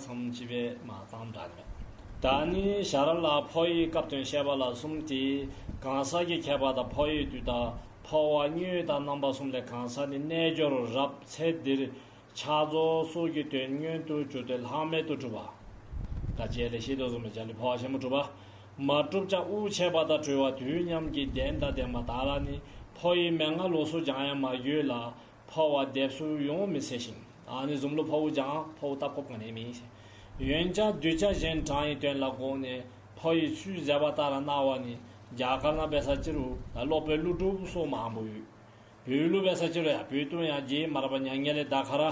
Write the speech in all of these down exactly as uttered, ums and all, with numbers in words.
མཚམས་ཅིག་སྦེ་མ་བཏང་འདྲ་ནི། ད་ནི་ཞར་ལ་འཕོ་བའི་སྐབས་དོན་བཤད་པ་ལ་གསུམ་སྟེ། གང་ཟག་གི་ཁྱད་པར་དང་འཕོ་བའི་དུས་དང་འཕོ་བ་དངོས་དང་རྣམ་པ་གསུམ་ལས། གང་ཟག་ནི་རྣལ་འབྱོར་རབ་ཚེ་འདིར་ཕྱག་རྫོགས་སོགས་ཀྱི་དོན་མངོན་དུ་གྱུར་ཏེ་ལྷག་མེད་དུ་གྲུབ་པ། ད་རྗེས་ལས་བཤད་དོ་བཟུམ་སྦེ་འཇའ་ལུས་འཕོ་བ་ཆེན་པོ་གྲུབ་པ། མ་གྲུབ་ཀྱང་དབུགས་ཆད་པ་དང་གྲོལ་བ་དུས་མཉམ་གྱི་བདེན་དང་ལྡན་པ་དག་ལ་ནི་འཕོ་བའི་མན་ངག་ལོགས་སུ་སྦྱང་ཡང་མ་དགོས་ལ། འཕོ་བ་འདེབས་སུ་ཡོང་མི་འཚལ་ཞིང་། ཨ་ནི་བཟུམ་ལུ་འཕོ་བ་སྦྱང་འཕོ་བ་བཏབ་དགོཔ་ག་ནི་མེད། འོན་ཀྱང་གདུལ་བྱ་གཞན་དྲང་བའི་དོན་ལ་དགོངས་ནས་འཕོ་བའི་ཚུལ་མཛད་པ་ལྟར་གནང་བ་ནི་རྒྱ་གར་ནང་འབད་ས་ཅི་རུང་ད་སློབ་དཔོན་ཀླུ་སྒྲུབ་སོགས་མང་པོ་ཡོད། བོད་ལུ་འབད་ས་ཅི་རུང་ཡང་བོད་དུ་ཡང་རྗེ་མར་པ་མྱ་ངན་ལས་འདའ་ཁར་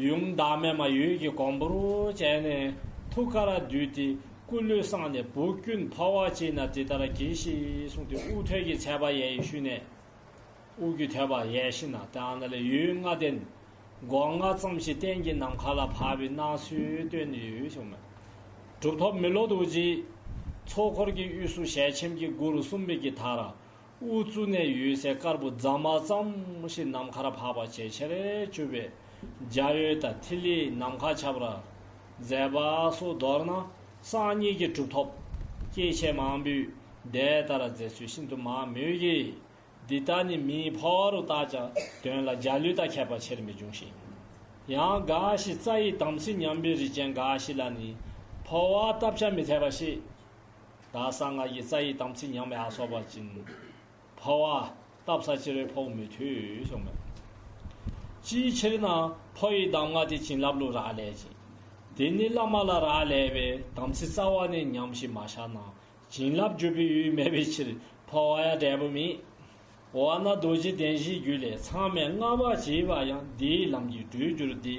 ཡུམ་བདག་མེད་མ་འོད་ཀྱི་གོང་བུར་བྱས་ནས་ཐུགས་ཀར་བསྡུས་ཏེ་སྐུ་ལུས་བསྲངས་ནས་བུ་ཀུན་འཕོ་བ་བྱེད་ན་དེ་ལྟར་གྱིས་ཤིག་གསུངས་ཏེ་དབུ་ཐོད་ཀྱི་ཚལ་པ་ཡལ་བའི་ཤུལ་ནས། དབུ་གི་ཐོད་པ་ཡལ་ཞིནམ་ལས་ད་ཨ་ནཱ་ལས་འོད་ལྔ་ལྡན་སྒོ་ལྔ་ཙམ་ཞིག་སྟེང་གི་ནམ་མཁའ་ལ་འཕགས་པའི་སྣང་ཚུལ་སྟོན་ཡོད་གསུངས་མས། གྲུབ་ཐོབ་མི་ལོ་རྡོ་རྗེ་ཚོགས་འཁོར་གྱི་དབུས་སུ་ཞལ་ཆེམས་ཀྱི་མགུར་གསུངས་པའི་གི་མཐར། དབུ་གཙུག་ནས་འོད་ཟེར་དཀར་པོ་རྫ་མ་ཙམ་ཞིག་ནམ་མཁར་འཕགས་པ་ཇེ་ཆེར་གྱུར་པས། འཇའ་འོད་དང་ཐིག་ལེས་ནམ་མཁའ་ཁྱབ་པར་མཛད་པ་སོགས། མདོར་ན་སངས་རྒྱས་ཀྱི་གྲུབ་ཐོབ་སྐྱེས་ཆེན་མང་པོས་དེ་ལྟར་མཛད་ཚུལ་ཤིན་ཏུ་མང་མོད་ཀྱི། འདི་དག་ནི་མིའི་འཕོ་བ་རུ་བརྟགས་ཀྱང་དོན་ལ་འཇའ་ལུས་དང་ཁྱད་པར་ཆེར་མི་འབྱུང་ཞིང་། ཡང་འགའ་ཞིག་རྩ་བའི་དམ་ཚིག་ཉམས་པའི་རིགས་ཅན་འགའ་ཞིག་ལ་ནི་འཕོ་བ་བཏབ་ཀྱང་མི་འཐད་པ་ཞིག། ད་གསང་སྔགས་ཀྱི་རྩ་བའི་དམ་ཚིག་ཉམས་ཡར་སོ་བ་ཅིན་འཕོ་བ་བཏབ་ས་ཅི་རུང་འཕོ་བ་མི་འཐད་གསུངས་མས། ཅིའི་ཕྱིར་ན་འཕོ་བའི་གདམས་ངག་དེ་བྱིན་རླབས་ལུ་རག་ལས་ཅིང་། དེ་ནི་བླ་མ་ལ་རག་ལས་པས་དམ་ཚིག་རྩ་བ་ནས་ཉམས་ཤིང་མ་བཤགས་ན། བྱིན་རླབས་འཇུག་པའི་ཡུལ་མེད་པའི་ཕྱིར་འཕོ་བ་ཡང་འབྲས་བུ་མེད། འོ་ན་རྡོ་རྗེ་གདན་བཞིའི་རྒྱུད་ལས་མཚམས་མེད་ལྔ་པ་བྱས་པ་ཡང་འདིའི་ལམ་གྱི་དྲོད་འགྱུར་ཏེ་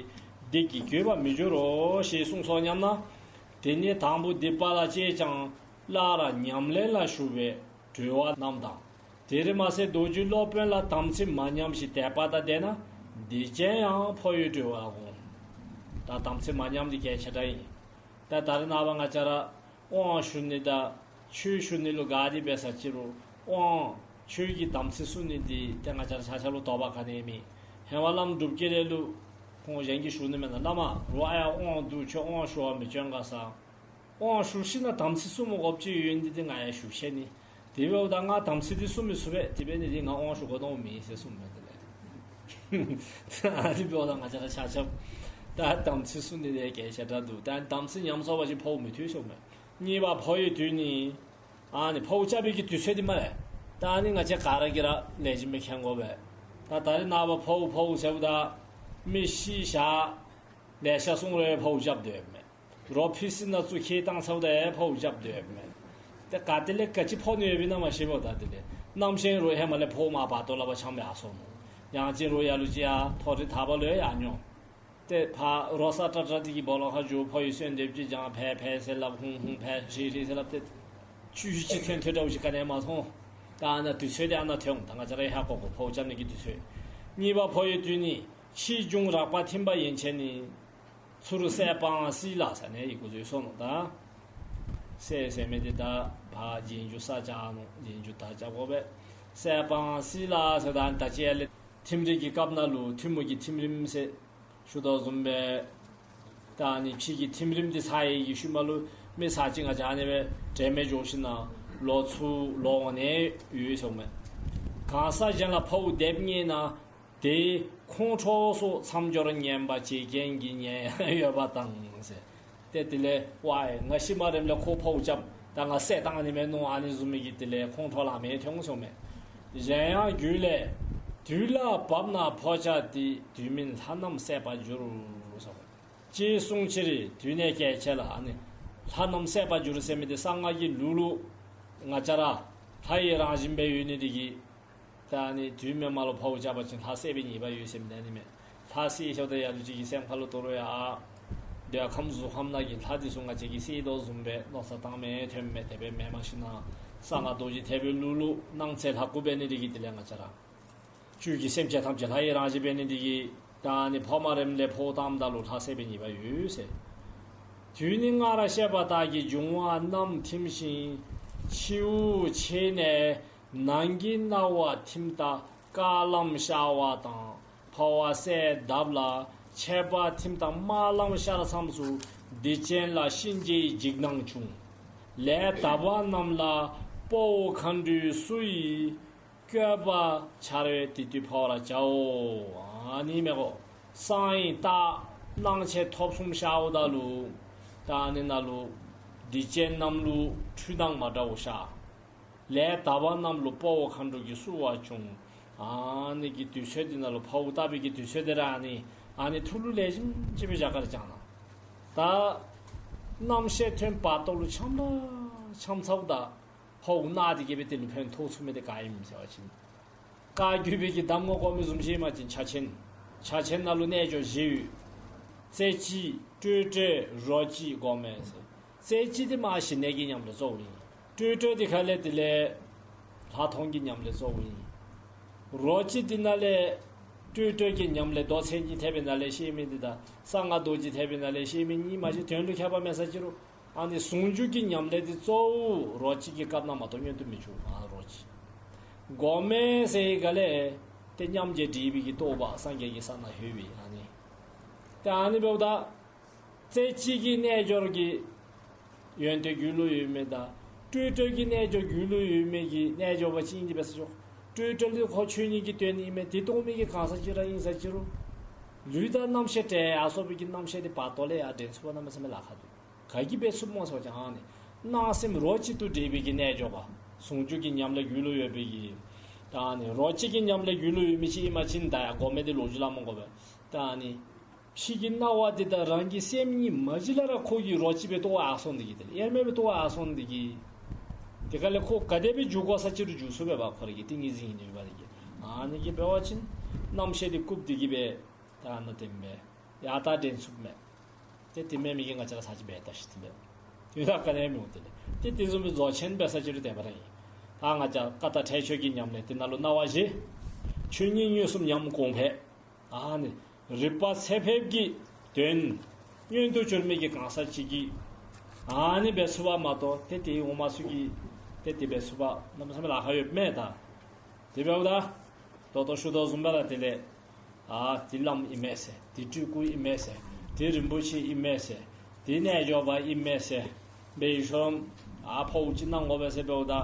བདེ་སྐྱིད་འགྱོད་པར་མི་འགྱུར་རོ་ཞེས་གསུངས་སོ་སྙམ་ན། དེ་ནི་དང་པོ་སྡིག་པ་ལ་སྤྱད་ཀྱང་སླར་ཉམས་ལེན་ལ་ཞུགས་པའི་གྲོལ་བ་རྣམས་དང་། དེར་མ་ཟད་རྡོ་རྗེ་སློབ་དཔོན་ལ་དམ་ཚིག་མ་ཉམས་ཤིང་དད་པ་དང་ལྡན་ན་འདི་ཅན་ཡང་འཕོ་བའི་གྲོལ་བ་ལ་དགོངས། ད་དམ་ཚིག་མ་ཉམས་འདི་གལ་ཆེ་དྲགས་ཨིན། ད་ད་རེས་ནངས་པ་ང་བཅས་ར་དབང་ཞུ་ནི་དང་ཆོས་ཞུ་ནི་ལུ་དགའ་སྟེ་འབད་ས་ཅི་རུང་དབང་ཆོས་ཀྱི་དམ་ཚིག་བསྲུང་ནི་འདི་ཏེ་ང་བཅས་ར་ཆ་ཁྱབ་ལུ་དོགས་པ་ག་ནི་ཡང་མེད། ཧེ་མ་བླམ་སྒྲུབ་དཀའི་ལས་ལུ་ཁོང་གཞན་གྱིས་ཞུ་ནི་མེན་ན། བླ་མ་རོགས་ཡར་དབང་བསྡུ། ཁྱོད་དབང་ཞུ་བར་མི་བྱོན་ག་ཟེར། དབང་ཞུ་ཞིནམ་ལས་དམ་ཚིག་བསྲུང་མི་དགོཔ་ཅིག་ཡོད་ནི་འདི་ང་ཡང་ཞུ་ཤེས་ནི། དེ་འབདཝ་ད་ང་དམ་ཚིག་འདི་བསྲུང་མི་ཚུགས་པས། དེ་འབད་ནི་འདི་ང་དབང་ཞུ་དགོ་མནོཝ་མེད་ཟེར་གསུངས་མས་དེ་ལས། ཨ་ནི་འབདཝ་ད་ང་བཅས་ར་ཆ་ཁྱབ་ད་དམ་ཚིག་བསྲུང་ནི་འདི་གལ་ཆེ་དྲགས་འདུག། ད་དམ་ཚིག་ཉམས་སོང་བ་ཅིན་འཕོ་བ་མི་འཐད་གསུངས་མས། གཉིས་པ་འཕོ་བའི་དུས་ནི། ཨ་ནི་འཕོ་བ་རྐྱབ་པའི་གི་དུས་ཚོད་འདི་སྨ་རེ། ད་ཨ་ནི་ང་བཅས་ག་ར་གིས་ར་ལེགས་ཤོམ་སྦེ་མཁྱེན་དགོ་པས། ད་ད་རེས་ནངས་པ་འཕོ་བ་འཕོ་བ་ཟེརཝ་ད་མི་ཤི་བཞག་ལེ་ཤ་སོང་རུང་འཕོ་བ་རྐྱབ་སྡོདཔ་མས། རོ་ཕི་སི་ནང་བཙུགས་ཁྱེར་བཏང་ཚརཝ་ད་འཕོ་བ་རྐྱབ་སྡོདཔ་མས། ཏེ་ག་ཏེ་ལས་ག་ཅི་འཕོ་ནི་ཡོདཔ་ཨིན་ན་མ་ཤེས་པས། ད་དེ་ལས་གནམ་ཤིང་རུང་ཧེ་མ་ལས་འཕོ་བ་མར་བར་དོ་ལས་ཕར་འཁྱམས་ཡར་སོ་ནུག། ཡང་ཅིན་རུང་ལ་ལུ་ཅིག་ཡར་ཐོ་རེ་ཐར་པ་ལུ་ཡར་འགྱོ། ཏེ་ཕར་རོ་ས་ཏྲག་ཏྲག་འདི་གི་སྦོ་ལོགས་ཁར་འགྱོ། འཕོ་བའི་གསོལ་འདེབས་ཅིག་བགྱང་། ཕེབས་ཕེབས་ཟེར་སླབ། ཧཱུྃ་ཧཱུྃ་ཕེབས་ཧྲཱིཿ་ཧྲཱིཿ་ཟེར་སླབ། ཏེ་ཆུ་ཅིག་ཐོན་ཐོན་འདྲཝ་ཅིག་ག་ནི་ཡང་མ་མཐོང་། ད་ཨ་ནཱ་དུས་ཚོད་འདི་ཨ་ནཱ་ཐོན་འོང་། ད་ང་བཅས་ར་ཧ་གོ་དགོ། འཕོ་བ་རྐྱབ་ནི་གི་དུས་ཚོད། གཉིས་པ་འཕོ་བའི་དུས་ནི། ཕྱིས་འབྱུང་རགས་པ་ཐིམ་པ་ཡན་ཆད་ནི། ཚུར་བསད་པའང་སྲིད་ལ་ཟེར་ནི་ཡི་གུ་བཟོ་སོ་ནུག། ད་བསད་ཟེར་མི་འདི་ད་ཕར་རྗེས་འཇུག་ས་བཅད་ནུག། རྗེས་འཇུག་ད་བཅད་དགོ་པས། བསད་པའང་སྲིད་ལ་ཟེརཝ་ད་ད་ཅི་ཡར་ལས་ཐིམ་རིམ་གྱི་སྐབས་ནང་ལུ་ཐུན་མོང་གི་ཐིམ་རིམ་ཟེར་ཞུ་དོ་བཟུམ་སྦེ། ད་ཨ་ནི་ཕྱི་གི་ཐིམ་རིམ་འདི་ཚར་བའི་གི་ཤུལ་མ་ལུ་མི་ཚར་གཅིག་ང་བཅས་ཨ་ནི་སྦེ་དྲན་མེད་འགྱོ་ཞིནམ་ལོག་ཚུར་ལོག་འོང་ནི་ཡོད་གསུངས་མས། གང་ཟག་གཞན་ལ་འཕོ་བ་འདེབས་ངེས་ན། དེའི་ཁོང་ཁྲོ་སོགས་མཚམས་སྦྱོར་ངན་པ་བྱེད་མཁན་གྱི་ཉེན་ཡང་ཡོད་པ་དང་ཟེར། ཏེ་དེ་ལས་ཝའི་ང་ཤི་མ་རནམ་ལས་ཁོ་འཕོ་བ་རྐྱབ། ད་ང་བསད་བཏང་ནི་མས་མནོ། ཨ་ནི་བཟུམ་མའི་གི་དེ་ལས་ཁོང་ཁྲོ་ལང་མི་ཐོན་གསུངས་མས། གཞན་ཡང་རྒྱུད་ལས། དུས་ལ་བབ་ན་འཕོ་བྱ་སྟེ། དུས་མིན་ལྷ་རྣམས་བསད་པར་འགྱུར་གསུངས། ཅེས་གསུངས་ཕྱིར་དུས་གནད་གལ་ཆེ་ལ། ཨ་ནི་ལྷ་རྣམས་བསད་པར་འགྱུར་ཟེར་མི་འདི་གསང་སྔགས་ཀྱི་ལུགས་ལུ་ང་བཅས་ར་ལྷ་ཡི་རང་བཞིན་སྦེ་ཡོད་ནི་འདི་གིས། ད་ཨ་ནི་དུས་མེན་མ་ལུ་འཕོ་བ་རྐྱབ་པ་ཅིན་ལྷ་བསད་པའི་ཉེས་པ་ཡོད་ཟེར་མི་འདི་ཨ་ནི་མས། ལྷ་བསད་ཞིནམ་ད་ལ་ལུ་ཅིག་གི་སེམས་ཁ་ལུ་ད་རུང་ཡང་འདོད་ཁམས་གཟུགས་ཁམས་ནང་གི་ལྷ་འདི་ཚུ་ང་བཅས་ཀྱིས་བསད་དོ་བཟུམ་སྦེ་མནོ་བསམ་བཏང་མི་ཐོན་མས། དེ་སྦེ་མེན། མ་གཞི་ནཱ་གསང་སྔགས་རྡོ་རྗེ་ཐེག་པའི་ལུགས་ལུ་སྣང་ཚད་ལྷ་སྐུ་འབད་ནི་འདི་གིས་དེ་ལས་ང་བཅས་ར་བཅུད་ཀྱི་སེམས་ཅན་ཐམས་ཅད་ལྷ་ཡི་རང་བཞིན་འབད་ནི་འདི་གིས་ད་ཨ་ནི་འཕོ་མ་རནམ་ལས་འཕོ་བ་བཏངམ་ད་ལུ་ལྷ་བསད་པའི་ཉེས་པ་ཡོད་ཟེར། དུས་ནི་སྔར་བཤད་པ་དག་གི་འབྱུང་བ་རྣམས་ཐིམ་ཞིང་། ཕྱི་དབུགས་ཆད་ནས་ནང་གི་སྣང་བ་ཐིམ་ལྟ་དཀར་ལམ་ཤར་བ་དང་། འཕོ་བ་གསལ་གདབ་ལ་ ཆད་པ་ཐིམ་དང་དམར་ལམ་ཤར་མཚམས་སུ། སྡིག་ཅན་ལ་གཤིན་རྗེའི་འཇིགས་སྣང་འབྱུང་། ལས་དག་པ་རྣམས་ལ་དཔའ་བོ་མཁའ་འགྲོའི་བསུ་ཡིས། བསྐོས་པ་ཕྱག་འཚལ་དེ་དུས་འཕོ་བར་བྱའོ། ཨ་ནི་མས་གོ། གསང་བའི་རྟགས་སྣང་མཆེད་ཐོབ་གསུམ་ཤརཝ་ད་ལུ། ད་ཨ་ནི་ནང་ལུ་སྡིག་ཅན་རྣམས་ལུ་འཁྲུལ་སྣང་མ་འདྲཝ་ཤར། ལས་དག་པ་རྣམས་ལུ་དཔའ་བོ་མཁའ་འགྲོ་གི་བསུ་བ་བྱུང་། ཨ་ནི་གི་དུས་ཚོད་འདི་ནང་ལུ་འཕོཝ་བཏབ་པའི་གི་དུས་ཚོད་འདི་ར་ཨ་ནི་ཨ་ནི་ཐུགས་ལུ་ལེགས་ཤོམ་ཅིག་སྦེ་བཞག་ག་ར་བཅང་གནང་། ད་རྣམ་ཤེས་ཐོན་བར་དོ་ལུ་འཁྱམས་ར་འཁྱམས་ཚརཝ་ད་འཕོཝ་ནང་འདི་གིས་སྦེ་དེ་ལུ་ཕན་ཐོགས་ཚུགས་མི་འདི་ག་ཨིནམ་ཟེར་བ་ཅིན། བཀའ་བརྒྱུད་པའི་གི་གདམས་ངག་སྒོམ་པའི་བཟུམ་ཅིག་ཨིན་པ་ཅིན་ཕྱག་ཆེན། ཕྱག་ཆེན་ནང་ལུ་རྣལ་འབྱོར་བཞི་ཡོད། རྩེ་གཅིག་སྤྲོས་བྲལ་རོ་གཅིག་སྒོམ་མེད་ཟེར། རྩེ་གཅིག་འདི་མ་ཞི་གནས་ཀྱི་ཉམས་ལེན་གཙོ་བོ་ཨིན། སྤྲོས་བྲལ་འདི་ཁ་ལས་དེ་ལས་ལྷག་མཐོང་གི་ཉམས་ལེན་གཙོ་བོ་ཨིན། རོ་གཅིག་འདི་ནང་ལས་སྤྲོས་བྲལ་གྱི་ཉམས་ལེན་མདོ་མཚན་ཉིད་ཐེག་པའི་ནང་ལས་བཤད་མི་འདི་དང་གསང་སྔགས་རྡོ་རྗེ་ཐེག་པའི་ནང་ལས་བཤད་མི་གཉིས་མ་གཞི་དོན་ལུ་ཁྱད་པར་མེད་ས་ཅིག་རུང་ཨ་ནི་ཟུང་འཇུག་གི་ཉམས་ལེན་འདི་གཙོ་བོ་རོ་གཅིག་གི་སྐབས་ནང་མ་གཏོགས་སྔོན་དུ་མི་འཇུག། ཨ་རོ་གཅིག་སྒོམ་མེད་ཟེར་ག་ལས་ཏེ་མཉམ་རྗེས་འདྲེས་པའི་གི་རྟོགས་པ་སངས་རྒྱས་ཀྱི་ས་ནང་ལྷོད་པའི་ཨ་ནི། ཏེ་ཨ་ནི་འབདཝ་ད་རྩེ་གཅིག་གི་རྣལ་འབྱོར་གྱི་ཡོན་ཏན་རྒྱུད་ལུ་ཡོད་མི་དང་སྤྲོས་བྲལ་གྱི་རྣལ་འབྱོར་རྒྱུད་ལུ་ཡོད་མི་གི་རྣལ་འབྱོར་པ་ཅིག་ཨིན་ཏེ་འབད་ས་ཅིག་རུང་། སྤྲོས་བྲལ་འདི་ཁོ་ཆོས་ཉིད་ཀྱི་དོན་ཨིན་མས། དེ་རྟོགས་མི་གི་གང་ཟག་ཅིག་ར་ཨིན་ས་ཅིག་རུང་། ལུས་དང་རྣམ་ཤེས་བྲལ་ཡར་སོང་བའི་གི་རྣམ་ཤེས་དེ་བར་དོ་ལས་ཡར་འདྲེན་ཚུགས་པ་གནམ་མེད་ས་མེད་ལཱ་ཁག་འདུག། ག་གིས་འབད་ཚུགསཔ་སྨོ་ཟེར་བ་ཅིན་ཨ་ནི་སྣང་སེམས་རོ་གཅིག་ཏུ་འདྲེས་པའི་གི་རྣལ་འབྱོར་པ། ཟུང་འཇུག་གི་ཉམས་ལེན་རྒྱུད་ལུ་ཡོད་པའི་གི། ད་ཨ་ནི་རོ་གཅིག་གི་ཉམས་ལེན་རྒྱུད་ལུ་ཡོད་མི་ཅིག་ཨིན་པ་ཅིན་ད་ཡར་སྒོམ་མེད་འདི་ལོ་རྒྱུས་སླབ་མི་དགོ་པས། ད་ཨ་ནི་ཕྱི་གི་སྣང་བ་འདི་དང་རང་གི་སེམས་གཉིས་མ་གཞི་ལས་ར་ཁོ་གིས་རོ་གཅིག་སྦེ་རྟོགས་ཡར་སོང་འདི་གིས་དེ་ལས་དབྱེར་མེད་སྦེ་རྟོགས་ཡར་སོང་འདི་གིས། དེ་ག་ལས་ཁོ་ག་དེ་སྦེ་འཇུག་དགོ་ས་ཅིག་རུང་འཇུག་ཚུགས་པས་པ། ཁོ་ར་གི་ཏིང་ངེ་འཛིན་ཨིན་འདི་བ་འདི་གིས། ཨ་ནི་གིས་འབད་བ་ཅིན་རྣམ་ཤེས་འདི་བཀུག་འདི་གིས་སྦེ་ད་ཨ་ནི་དེམ་སྦེ་ཡར་ད་འདྲེན་ཚུགས་མས། ཏེ་དེ་མེན་མི་གིས་ང་བཅས་ར་ཚར་གཅིག་འབད་ད་ཤིག་དེ་ལས་དུས་ད་ག་ནི་མི་འོང་དེ་ལས། ཏེ་དེ་བཟུམ་སྦེ་རྫོགས་ཆེན་འབད་ས་ཅིག་རུང་དེ་སྦེ་ར་ཨིན། ད་ང་བཅས་ཀ་དག་ཁྲེགས་ཆོད་ཀྱི་ཉམས་ལེན་དེ་ནང་ལུ་སྣང་བ་བཞི། ཆོས་ཉིད་མངོན་སུམ་ཉམས་གོང་འཕེལ། ཨ་ནི་རིག་པ་ཚད་ཕེབས་ཀྱི་དོན་མངོན་དུ་གྱུར་མི་གི་གང་ཟག་ཅིག་གིས་ཨ་ནི་འབད་ཚུགས་པ་མ་གཏོགས་ཏེ་དེའི་འོག་མ་ཚུ་གིས་ཏེ་དེ་འབད་ཚུགས་པ་གནམ་མེད་ས་མེད་ལཱ་ཁག་ཡོདཔ་མས། ད་དེ་འབདཝ་ད་ད་ལྟོ་ཞུ་དོ་བཟུམ་སྦེ་ར་དེ་ལས་ཨ་འདི་བླམ་ཨིན་མས་ཟེར། འདི་སྤྲུལ་སྐུ་ཨིན་མས་ཟེར། འདི་རིན་པོ་ཆེ་ཨིན་མས་ཟེར། འདི་རྣལ་འབྱོར་པ་ཨིན་མས་ཟེར། འབད་ཞིནམ་ཨ་འཕོཝ་ཅིག་གནང་དགོ་པས་ཟེར་འབདཝ་ད།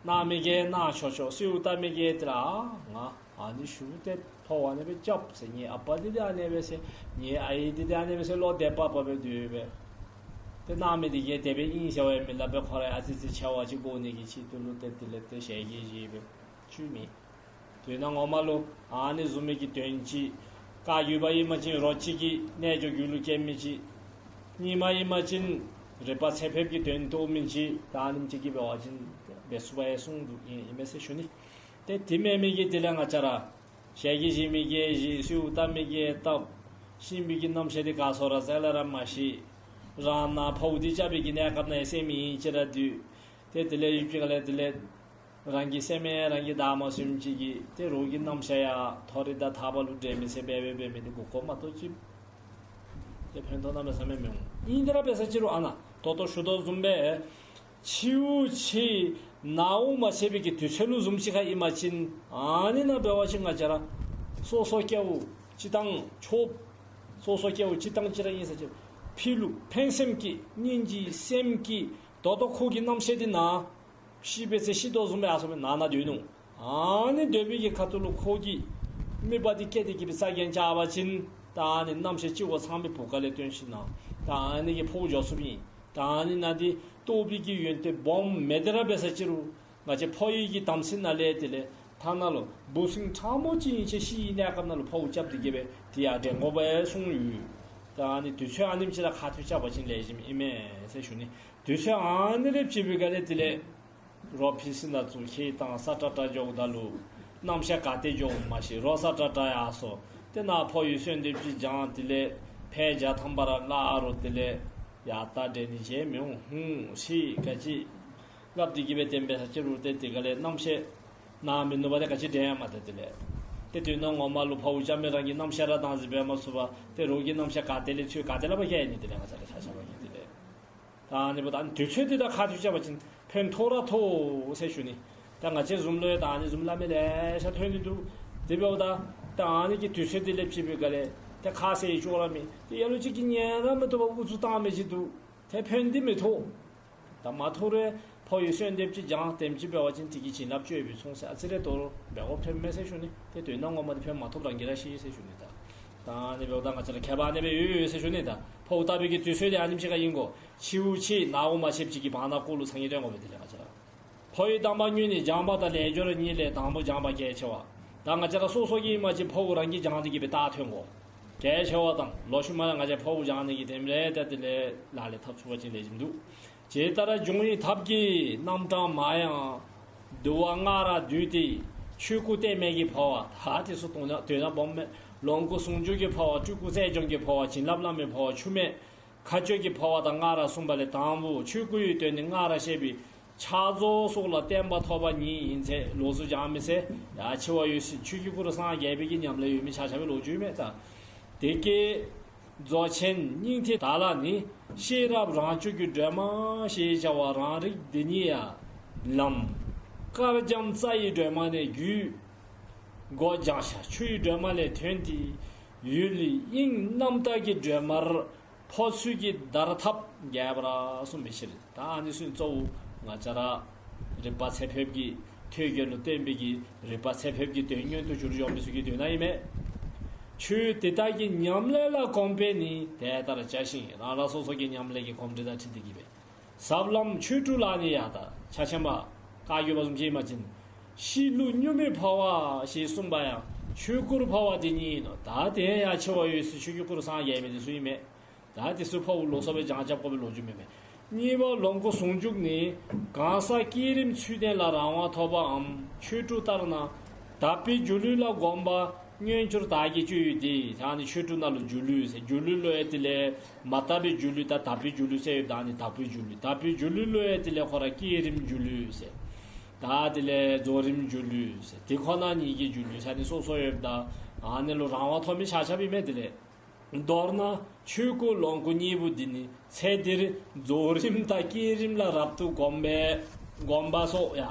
གནང་མི་གིས་གནང་ཆོག་ཆོག། གསོལཝ་བཏབ་མི་གིས་དེ་ལས་ཨ་ང་ཨ་ནི་ཞུ་སྟེ་འཕོཝ་ཨ་ནི་སྦེ་རྐྱབ་ཟེར། ངེའི་ཨ་པ་འདི་འདི་ཨ་ནི་སྦེ་ཟེར། ངེའི་ཨའི་འདི་འདི་ཨ་ནི་སྦེ་ཟེར། བློ་དད་པ་འབད་སྦེ་སྡོད་པས། ཏེ་གནང་མི་འདི་གིས་དེ་སྦེ་ཨིན་ཟེར་བ་ཡང་མི་སླབ་པས། ཁོ་ར་ཨ་ཙི་ཙི་ཆེ་བ་ཅིག་དགོ་ནི་གི་ཆེད་དུ་ལུ་ཏེ་དེ་ལས་ཏེ་ཞལ་གྱིས་བཞེས་སྦེ་བཅུག་མི། དོན་ངོ་མ་ལུ་ཨ་ནི་བཟུམ་མའི་གི་དོན་ཅིག། བཀའ་བརྒྱུད་པ་ཨིན་པ་ཅིན་རོ་གཅིག་གི་རྣལ་འབྱོར་རྒྱུད་ལུ་སྐྱེ་མི་ཅིག། རྙིང་མ་ཨིན་པ་ཅིན་རིག་པ་ཚད་ཕེབས་ཀྱི་དོན་རྟོགས་མི་ཅིག། ད་ཨ་ནེམ་ཅིག་གིས་འབད་བ་ཅིན་འབད་ཚུགས་པ་ཡང་གསུངས་འདུག། ཨིན་ཨིན་མས་ཟེར་ཞུ་ནི། ཏེ་དེ་མེན་མི་གིས་དེ་ལས་ང་བཅས་ར་ཞལ་གྱིས་བཞེས་མི་གིས་བཞེས། གསོལཝ་བཏབ་མི་གིས་བཏབ། གཤིན་པོའི་གི་རྣམ་ཤེས་འདི་ག་སོང་ར་ཟེར་སླབ་ར་མ་ཤེས། རང་ནཱ་འཕོཝ་འདི་རྐྱབ་པའི་གི་གནས་སྐབས་ནང་ཡང་སེམས་ཡེངས་ཅི་ར་སྡོད། ཏེ་དེ་ལས་ཡུདཔ་ཅིག་ཁ་ལས་དེ་ལས་རང་གི་སེམས་ཡང་རང་གིས་བདའ་མ་ཚུགས་མི་ཅིག་གིས་ཏེ་རོགས་ཀྱི་རྣམ་ཤེས་ཡང་མཐོ་རིས་དང་ཐར་པ་ལུ་འདྲེན་མི་ཟེར་འབད་འབད་འབད་མི་འདི་གོ་གོ་མ་གཏོགས་ཅིག་ཏེ་ཕན་ཐོགས་གནམ་མེད་ས་མེད་མི་འོང་། ཨིན་དེ་ར་འབད་ས་ཅིག་རུང་ཨ་ནཱ་ད་ལྟོ་ཞུ་དོ་བཟུམ་སྦེ་ཕྱི་དབུགས་ཆད་ནང་དབུགས་མ་ཆད་པའི་གི་དུས་ཚོད་ལུ་བཟུམ་ཅིག་ཁར་ཨིན་པ་ཅིན་ཨ་ནི་ནང་འབད་བ་ཅིན་ང་བཅས་ར་སོ་སོ་སྐྱེ་བོ་སྤྱིར་བཏང་ཆོསཔ་སོ་སོ་སྐྱེ་བོ་སྤྱིར་བཏང་ཅིག་ར་ཨིན་ས་ཅིག་རུང་ཕྱི་ལུ་ཕན་སེམས་ཀྱིས་སྙིང་རྗེའི་སེམས་ཀྱིས་ད་ལྟོ་ཁོ་གི་རྣམ་ཤེས་འདི་ནཱ་ཤི་བའི་ཚེ་ཤི་དོ་བཟུམ་སྦེ་ཨ་ཙི་སྦེ་ནཱ་ནཱ་སྡོད་ནུག། ཨ་ནི་སྡོད་པའི་གི་ཁ་ཐུག་ལུ་ཁོ་གིས་དམིགས་པ་འདི་བསྐྱེད་དེ་གི་སྦེ་རྩ་འགེངས་རྐྱབ་པ་ཅིན་ད་ཨ་ནི་རྣམ་ཤེས་སྤྱི་བོ་ཚངས་པའི་བུ་ག་ལས་བཏོན་ཞིནམ་ད་ཨ་ནི་གིས་འཕོ་འགྱོ་ཚུགསཔ་ཨིན། ད་ཨ་ནི་ནང་འདི་རྟོགས་པའི་གི་ཡོན་ཏན་སྦོམ་མེད་དེ་ར་འབད་ས་ཅིག་རུང་ང་བཅས་འཕོ་བའི་གི་དམ་ཚིག་ནང་ལས་དེ་ལས་ཐ་ན་ལུ་འབུ་སྲིན་ཕྲ་མོ་ཅིག་ཨིན་ཅི་ཤི་བའི་གནས་སྐབས་ནང་ལུ་འཕོཝ་རྐྱབ་སྟེ་གི་སྦེ་དེ་ཡང་འདྲེན་དགོ་པས་གསུངས་ཡོད། ད་ཨ་ནི་དུས་ཚོད་ཨ་ནེམ་ཅིག་ར་ཁ་ཐུག་རྐྱབ་པ་ཅིན་ལེགས་ཤོམ་ཨིན་མས་ཟེར་ཞུ་ནི། དུས་ཚོད་ཨ་ནི་ལས་ཕྱི་པའི་ག་ལས་དེ་ལས་རོ་ཕི་སི་ནང་བཙུགས་ཁྱེར་བཏང་ས་ཏྲ་ཏྲ་འགྱོཝ་ད་ལུ་རྣམ་ཤེས་ག་ཏེ་འགྱོཝ་མ་ཤེས། རོ་ས་ཏྲ་ཏྲ་ཡར་སོང་། ཏེ་ནཱ་འཕོ་བའི་གསོལ་འདེབས་ཅིག་བགྱང་། དེ་ལས་ཕར་བརྒྱ་ཐམ་པ་ར་སླབ་རུང་དེ་ལས་ཡར་ད་འདྲེན་ནི་བྱེད་མི་འོང་ཧུང་ཤི་ག་ཅི་སླབ་སྟེ་གི་སྦེ་དེམ་འབད་ས་ཅིག་རུང་ཏེ་དེ་ག་ལས་རྣམ་ཤེས་ནཱ་མི་ནུབ་པ་དེ་ག་ཅི་འདྲེན་ཡང་མ་ད་དེ་ལས། ཏེ་དོན་ངོ་མ་ལུ་འཕོཝ་རྐྱབ་མི་རང་གི་རྣམ་ཤེས་ར་བདག་འཛིན་འབད་མ་ཚུགས་པར་ཏེ་རོགས་ཀྱི་རྣམ་ཤེས་ག་ཏེ་ལས་ཚུར་ག་ཏེ་ལས་ཕར་བསྐྱལ་ནི་དེ་ལས་ང་བཅས་ར་ཆ་ཁྱབ་ཀྱིས་དེ་ལས། ད་ཨ་ནི་འབདཝ་ད་ཨ་ནི་དུས་ཚོད་འདི་དང་ཁ་ཐུག་རྐྱབ་པ་ཅིན་ཕན་ཐོགས་ར་ཐོགས་ཟེར་ཞུ་ནི། ད་ང་བཅས་བཟུམ་ལུ་ཡང་ད་ཨ་ནི་བཟུམ་སླབ་མི་ལེ་ཤ་ཐོན་ནི་འདུག། དེ་འབདཝ་ད་ད་ཨ་ནི་གི་དུས་ཚོད་འདི་ལས་ཕྱི་པའི་ག་ལས་ ཏེ་ཁ་ཟེར་ཅོག་ར་མེད། ཏེ་ལ་ལུ་ཅིག་གིས་ཉན་ར་མི་བཏུབ་པར་ཨུ་ཚུགས་བཏང་མི་ཅིག་འདུག། ཏེ་ཕན་བདེ་མི་ཐོགས། ད་མ་ཐོགས་རུང་ཕོ་ཡི་གསོལ་འདེབས་ཅིག་བགྱང་དེམ་ཅིག་འབད་བ་ཅིན་དེ་གིས་བྱིན་རླབས་ཅིག་ཡོདཔ་སྦེ་མཚུངས་ཟེར། ཨ་ཙི་རེ་དོ་རུང་འབད་དགོཔ་ཐོནམ་མས་ཟེར་ཞུ་ནི། ཏེ་དོན་དག་ངོ་མ་འདི་ཕན་མ་ཐོགསཔ་རང་གིས་ར་ཤེས་ཟེར་ཞུ་ནི། ད་ད་ཨ་ནི་འབདཝ་ད་ང་བཅས་ར་ཁྱད་པར་ཨ་ནི་སྦེ་ཡོད་ཡོད་ཟེར་ཞུ་ནི། ད་ཕོཝ་བཏབ་པའི་གི་དུས་ཚོད་འདི་ཨ་ནེམ་ཅིག་ཁར་ཨིན་གོ། ཕྱིའུ་ཕྱེད་ནཝ་མ་ཕྱེདཔ་ཅིག་གི་བར་ན་ཀོ་ལུ་ཚང་གི་སྟོན་དགོ་པས། དེ་ལས་ང་བཅས་ར་ཕོ་ཡི་དང་པ་ཉིད་ནི་སྦྱངས་པ་དང་ལས་སྦྱོར་གཉིས་ལས་དང་པོ་སྦྱངས་པ་གལ་ཆེ་བ། ད་ང་བཅས་ར་སོ་སོ་གིས་ཨིན་པ་ཅིན་ཕོཝ་རང་གིས་སྦྱངས་ཏེ་གི་སྦེ་རྟགས་ཐོན་དགོ། གལ་ཆེ་བ་དང་ལོག་ཤུལ་མ་ལས་ང་བཅས་ཕོཝ་སྦྱང་ནི་གི་དེམ་རེ་ད་དེ་ལས་ལག་ལེན་འཐབ་ཚུགས་པ་ཅིན་ལེགས་ཤོམ་འདུག། ཇི་ལྟར་འབྱུང་བའི་ཐབས་ཀྱིས་རྣམ་གྲངས་མ་ཡིན་ཡང་། དུ་བ་སྔར་ར་བསྡུས་ཏེ། ཆོས་སྐུ་གཏད་མེད་ཀྱི་ཕོ་བ། ད་དེ་ཚུ་དོན་དག་དོན་དག་སྦོམ་མས། ལོངས་སྐུ་ཟུང་འཇུག་གི་ཕོ་བ། སྤྲུལ་སྐུ་རྩལ་སྦྱོང་གི་ཕོ་བ། བྱིན་རླབས་བླ་མའི་ཕོ་བ། འཆུག་མེད་མཁའ་སྤྱོད་ཀྱི་ཕོ་བ་དང་སྔར་ར་གསུངས་པ་ལས་དང་པོ་ཆོས་སྐུ་ཡི་དོན་ནི་སྔར་ར་བཤད་པའི་ཕྱག་རྫོགས་སོགས་ལ་བརྟན་པ་ཐོབ་པ་ཉིད་ཡིན་ཚེ་ལོགས་སུ་སྦྱང་མི་ཚེ་ཡ་འཆི་བ་འོད་གསལ་ཆོས་ཀྱི་སྐུ་རུ་སངས་རྒྱས་པའི་གི་ཉམས་ལེན་ཡོད་མི་ཆ་ཁྱབ་ལོ་རྒྱུས་མས། ད་དེ་སྐད་རྫོགས་ཆེན་སྙིང་ཐིག་དག་ལ་ནི། ཤེས་རབ་རང་བྱུང་གི་སྒྲོན་མ་ཞེས་བྱ་བ་རང་རིག་འདི་ཉིད་ཡ། ལམ། དཀར་འཇམ་རྩ་ཡི་སྒྲོན་མ་ནས་བརྒྱུད། སྒོ་སྦྱང་བྱ་ཆུ་ཡི་སྒྲོན་མ་ལས་ཐོན་ཏེ། ཡུལ་དབྱིངས་རྣམ་དག་གི་སྒྲོན་མར་འཕོ་ཚུལ་གྱི་བརྡར་ཐབས་རྒྱས་པར་གསུངས་པའི་ཕྱིར། ད་ཨ་ནི་ཚུ་གཙོ་བོ་ང་བཅས་ར་རིག་པ་ཚད་ཕེབས་ཀྱི་ཐོད་རྒལ་ལུ་བརྟེན་པའི་གི་རིག་པ་ཚད་ཕེབས་ཀྱི་དོན་མངོན་དུ་གྱུར་འགྱོ་མི་ཚུ་གི་དོན་ཨིན་མས། ཆོས་དེ་དག་གི་ཉམས་ལེན་ལ་གོམས་པས་ནི་དེ་ལྟར་བྱ་ཞིང་། རང་རང་སོ་སོ་གི་ཉམས་ལེན་གྱི་གོམས་འདྲིས་དང་འཁྲིལ་ཏེ་གི་སྦེ། ཟབ་ལམ་ཆོས་དྲུག་ལ་ནི་ཡ། ད་ཕྱག་ཆེན་པ་བཀའ་བརྒྱུད་པ་བཟུམ་ཅིག་ཨིན་པ་ཅིན། གཤིས་ལུགས་གཉུག་མའི་ཕོ་བ་ཞེས་གསུངས་པ་ཡང་ཆོས་སྐུར་འཕོ་བ་དེ་ཉིད་ཡིན་ནོ། ད་དེ་ཡང་འཆི་བ་འོད་གསལ་ཆོས་ཀྱི་སྐུ་རུ་སངས་རྒྱས་མི་དེ་ཚུ་ཨིན་མས། ད་དེ་ཚུ་ཕོཝ་ལོགས་སུ་སྦེ་སྦྱང་རྐྱབ་དགོ་པའི་ལོ་རྒྱུས་མེད་མས། གཉིས་པ་ལོངས་སྐུ་ཟུང་འཇུག་ནི། གང་ཟག་བསྐྱེད་རིམ་ཚུལ་ལྡན་ལ་རང་དབང་ཐོབ་པའམ་ཆོས་དྲུག་ལྟར་ན། དག་པའི་སྒྱུ་ལུས་ལ་གོམས་པ་མངོན་གྱུར་དག་གི་སྤྱོད་ཡུལ་ཏེ། ད་ནི་ཆོས་དྲུག་ནང་ལུ་སྒྱུ་ལུས་ཟེར། སྒྱུ་ལུས་ལུ་ཡང་དེ་ལས་མ་དག་པའི་སྒྱུ་ལུས་དང་དག་པའི་སྒྱུ་ལུས་ཟེར་ཡོདཔ་ད་ནི་དག་པའི་སྒྱུ་ལུས། དག་པའི་སྒྱུ་ལུས་ལུ་ཡང་དེ་ལས་ཁོ་ར་བསྐྱེད་རིམ་སྒྱུ་ལུས་ཟེར། ད་དེ་ལས་རྫོགས་རིམ་སྒྱུ་ལུས་ཟེར། དེ་ཁོ་ན་ཉིད་ཀྱི་སྒྱུ་ལུས་ཟེར་ནི་སོ་སོ་ཡོདཔ་ད་ཨ་ནི་ལུ་རང་དབང་ཐོབ་མི་ཆ་ཁྱབ་ཨིན་མས། དེ་ལས། མདོར་ན་ཆོས་སྐུ་ལོངས་སྐུ་གཉིས་པོ་འདི་ནི་ཚེ་འདིར་རྫོགས་རིམ་དང་བསྐྱེད་རིམ་ལ་རབ་ཏུ་གོམས་པས་གོམས་པ་སོགས་ཡ།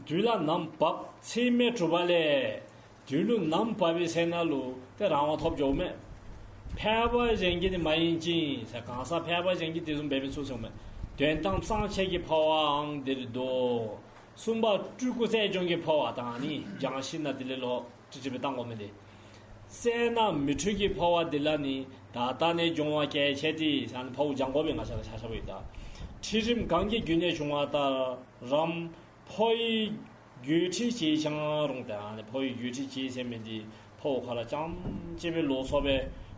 དུས་ལ་ནམ་བབ་ཚེགས་མེད་གྲུབ་པ་ལས། དུས་ལུ་ནམ་བབ་པའི་ཚེ་ན་ལུ་ཏེ་རང་དབང་ཐོབ་འགྱོཝ་མས། ཕལ་པ་གཞན་གྱིས་ནི་མ་ཡིན་ཅིང་ཟེར། གང་ཟག་ཕལ་པ་གཞན་གྱིས་དེ་བཟུམ་འབད་མི་ཚུགས་ཟེརཝ་མས། དོན་དམ་གསང་ཆེན་གྱི་འཕོ་བའང་འདིར་འདུ། གསུམ་པ་སྤྲུལ་སྐུ་རྩལ་སྦྱོང་གི་འཕོ་བ་དང་ནི་སྦྱང་ཞིནམ་ལས་དེ་ལས་ལོག་ཀྲིག་ཀྲི་སྦེ་བཏང་དགོ་མི་དེ། གསལ་སྣང་མི་འཁྲུལ་གྱི་འཕོ་བ་འདི་ལ་ནི་ད་ལྟ་ནས་སྦྱོང་བ་གལ་ཆེ་སྟེ་ཟེར་ནི་འཕོཝ་སྦྱང་དགོ་པས། ང་བཅས་ར་ཆ་ཁྱབ་ཀྱིས་ད་ཁྲིད་རིམ་གང་གི་རྒྱུད་ནས་བྱུང་བ་ལྟར་རམ། འཕོ་བའི་རྒྱུད་ཁྲིད་བྱས་ཀྱང་རུང་། ད་ཨ་ནི་འཕོ་བའི་རྒྱུད་ཁྲིད་བྱས་ཟེར་མི་འདི་འཕོཝ་ཁོ་ར་རྐྱངམ་ཅིག་སྦེ་ལོགས་སུ་སྦེ་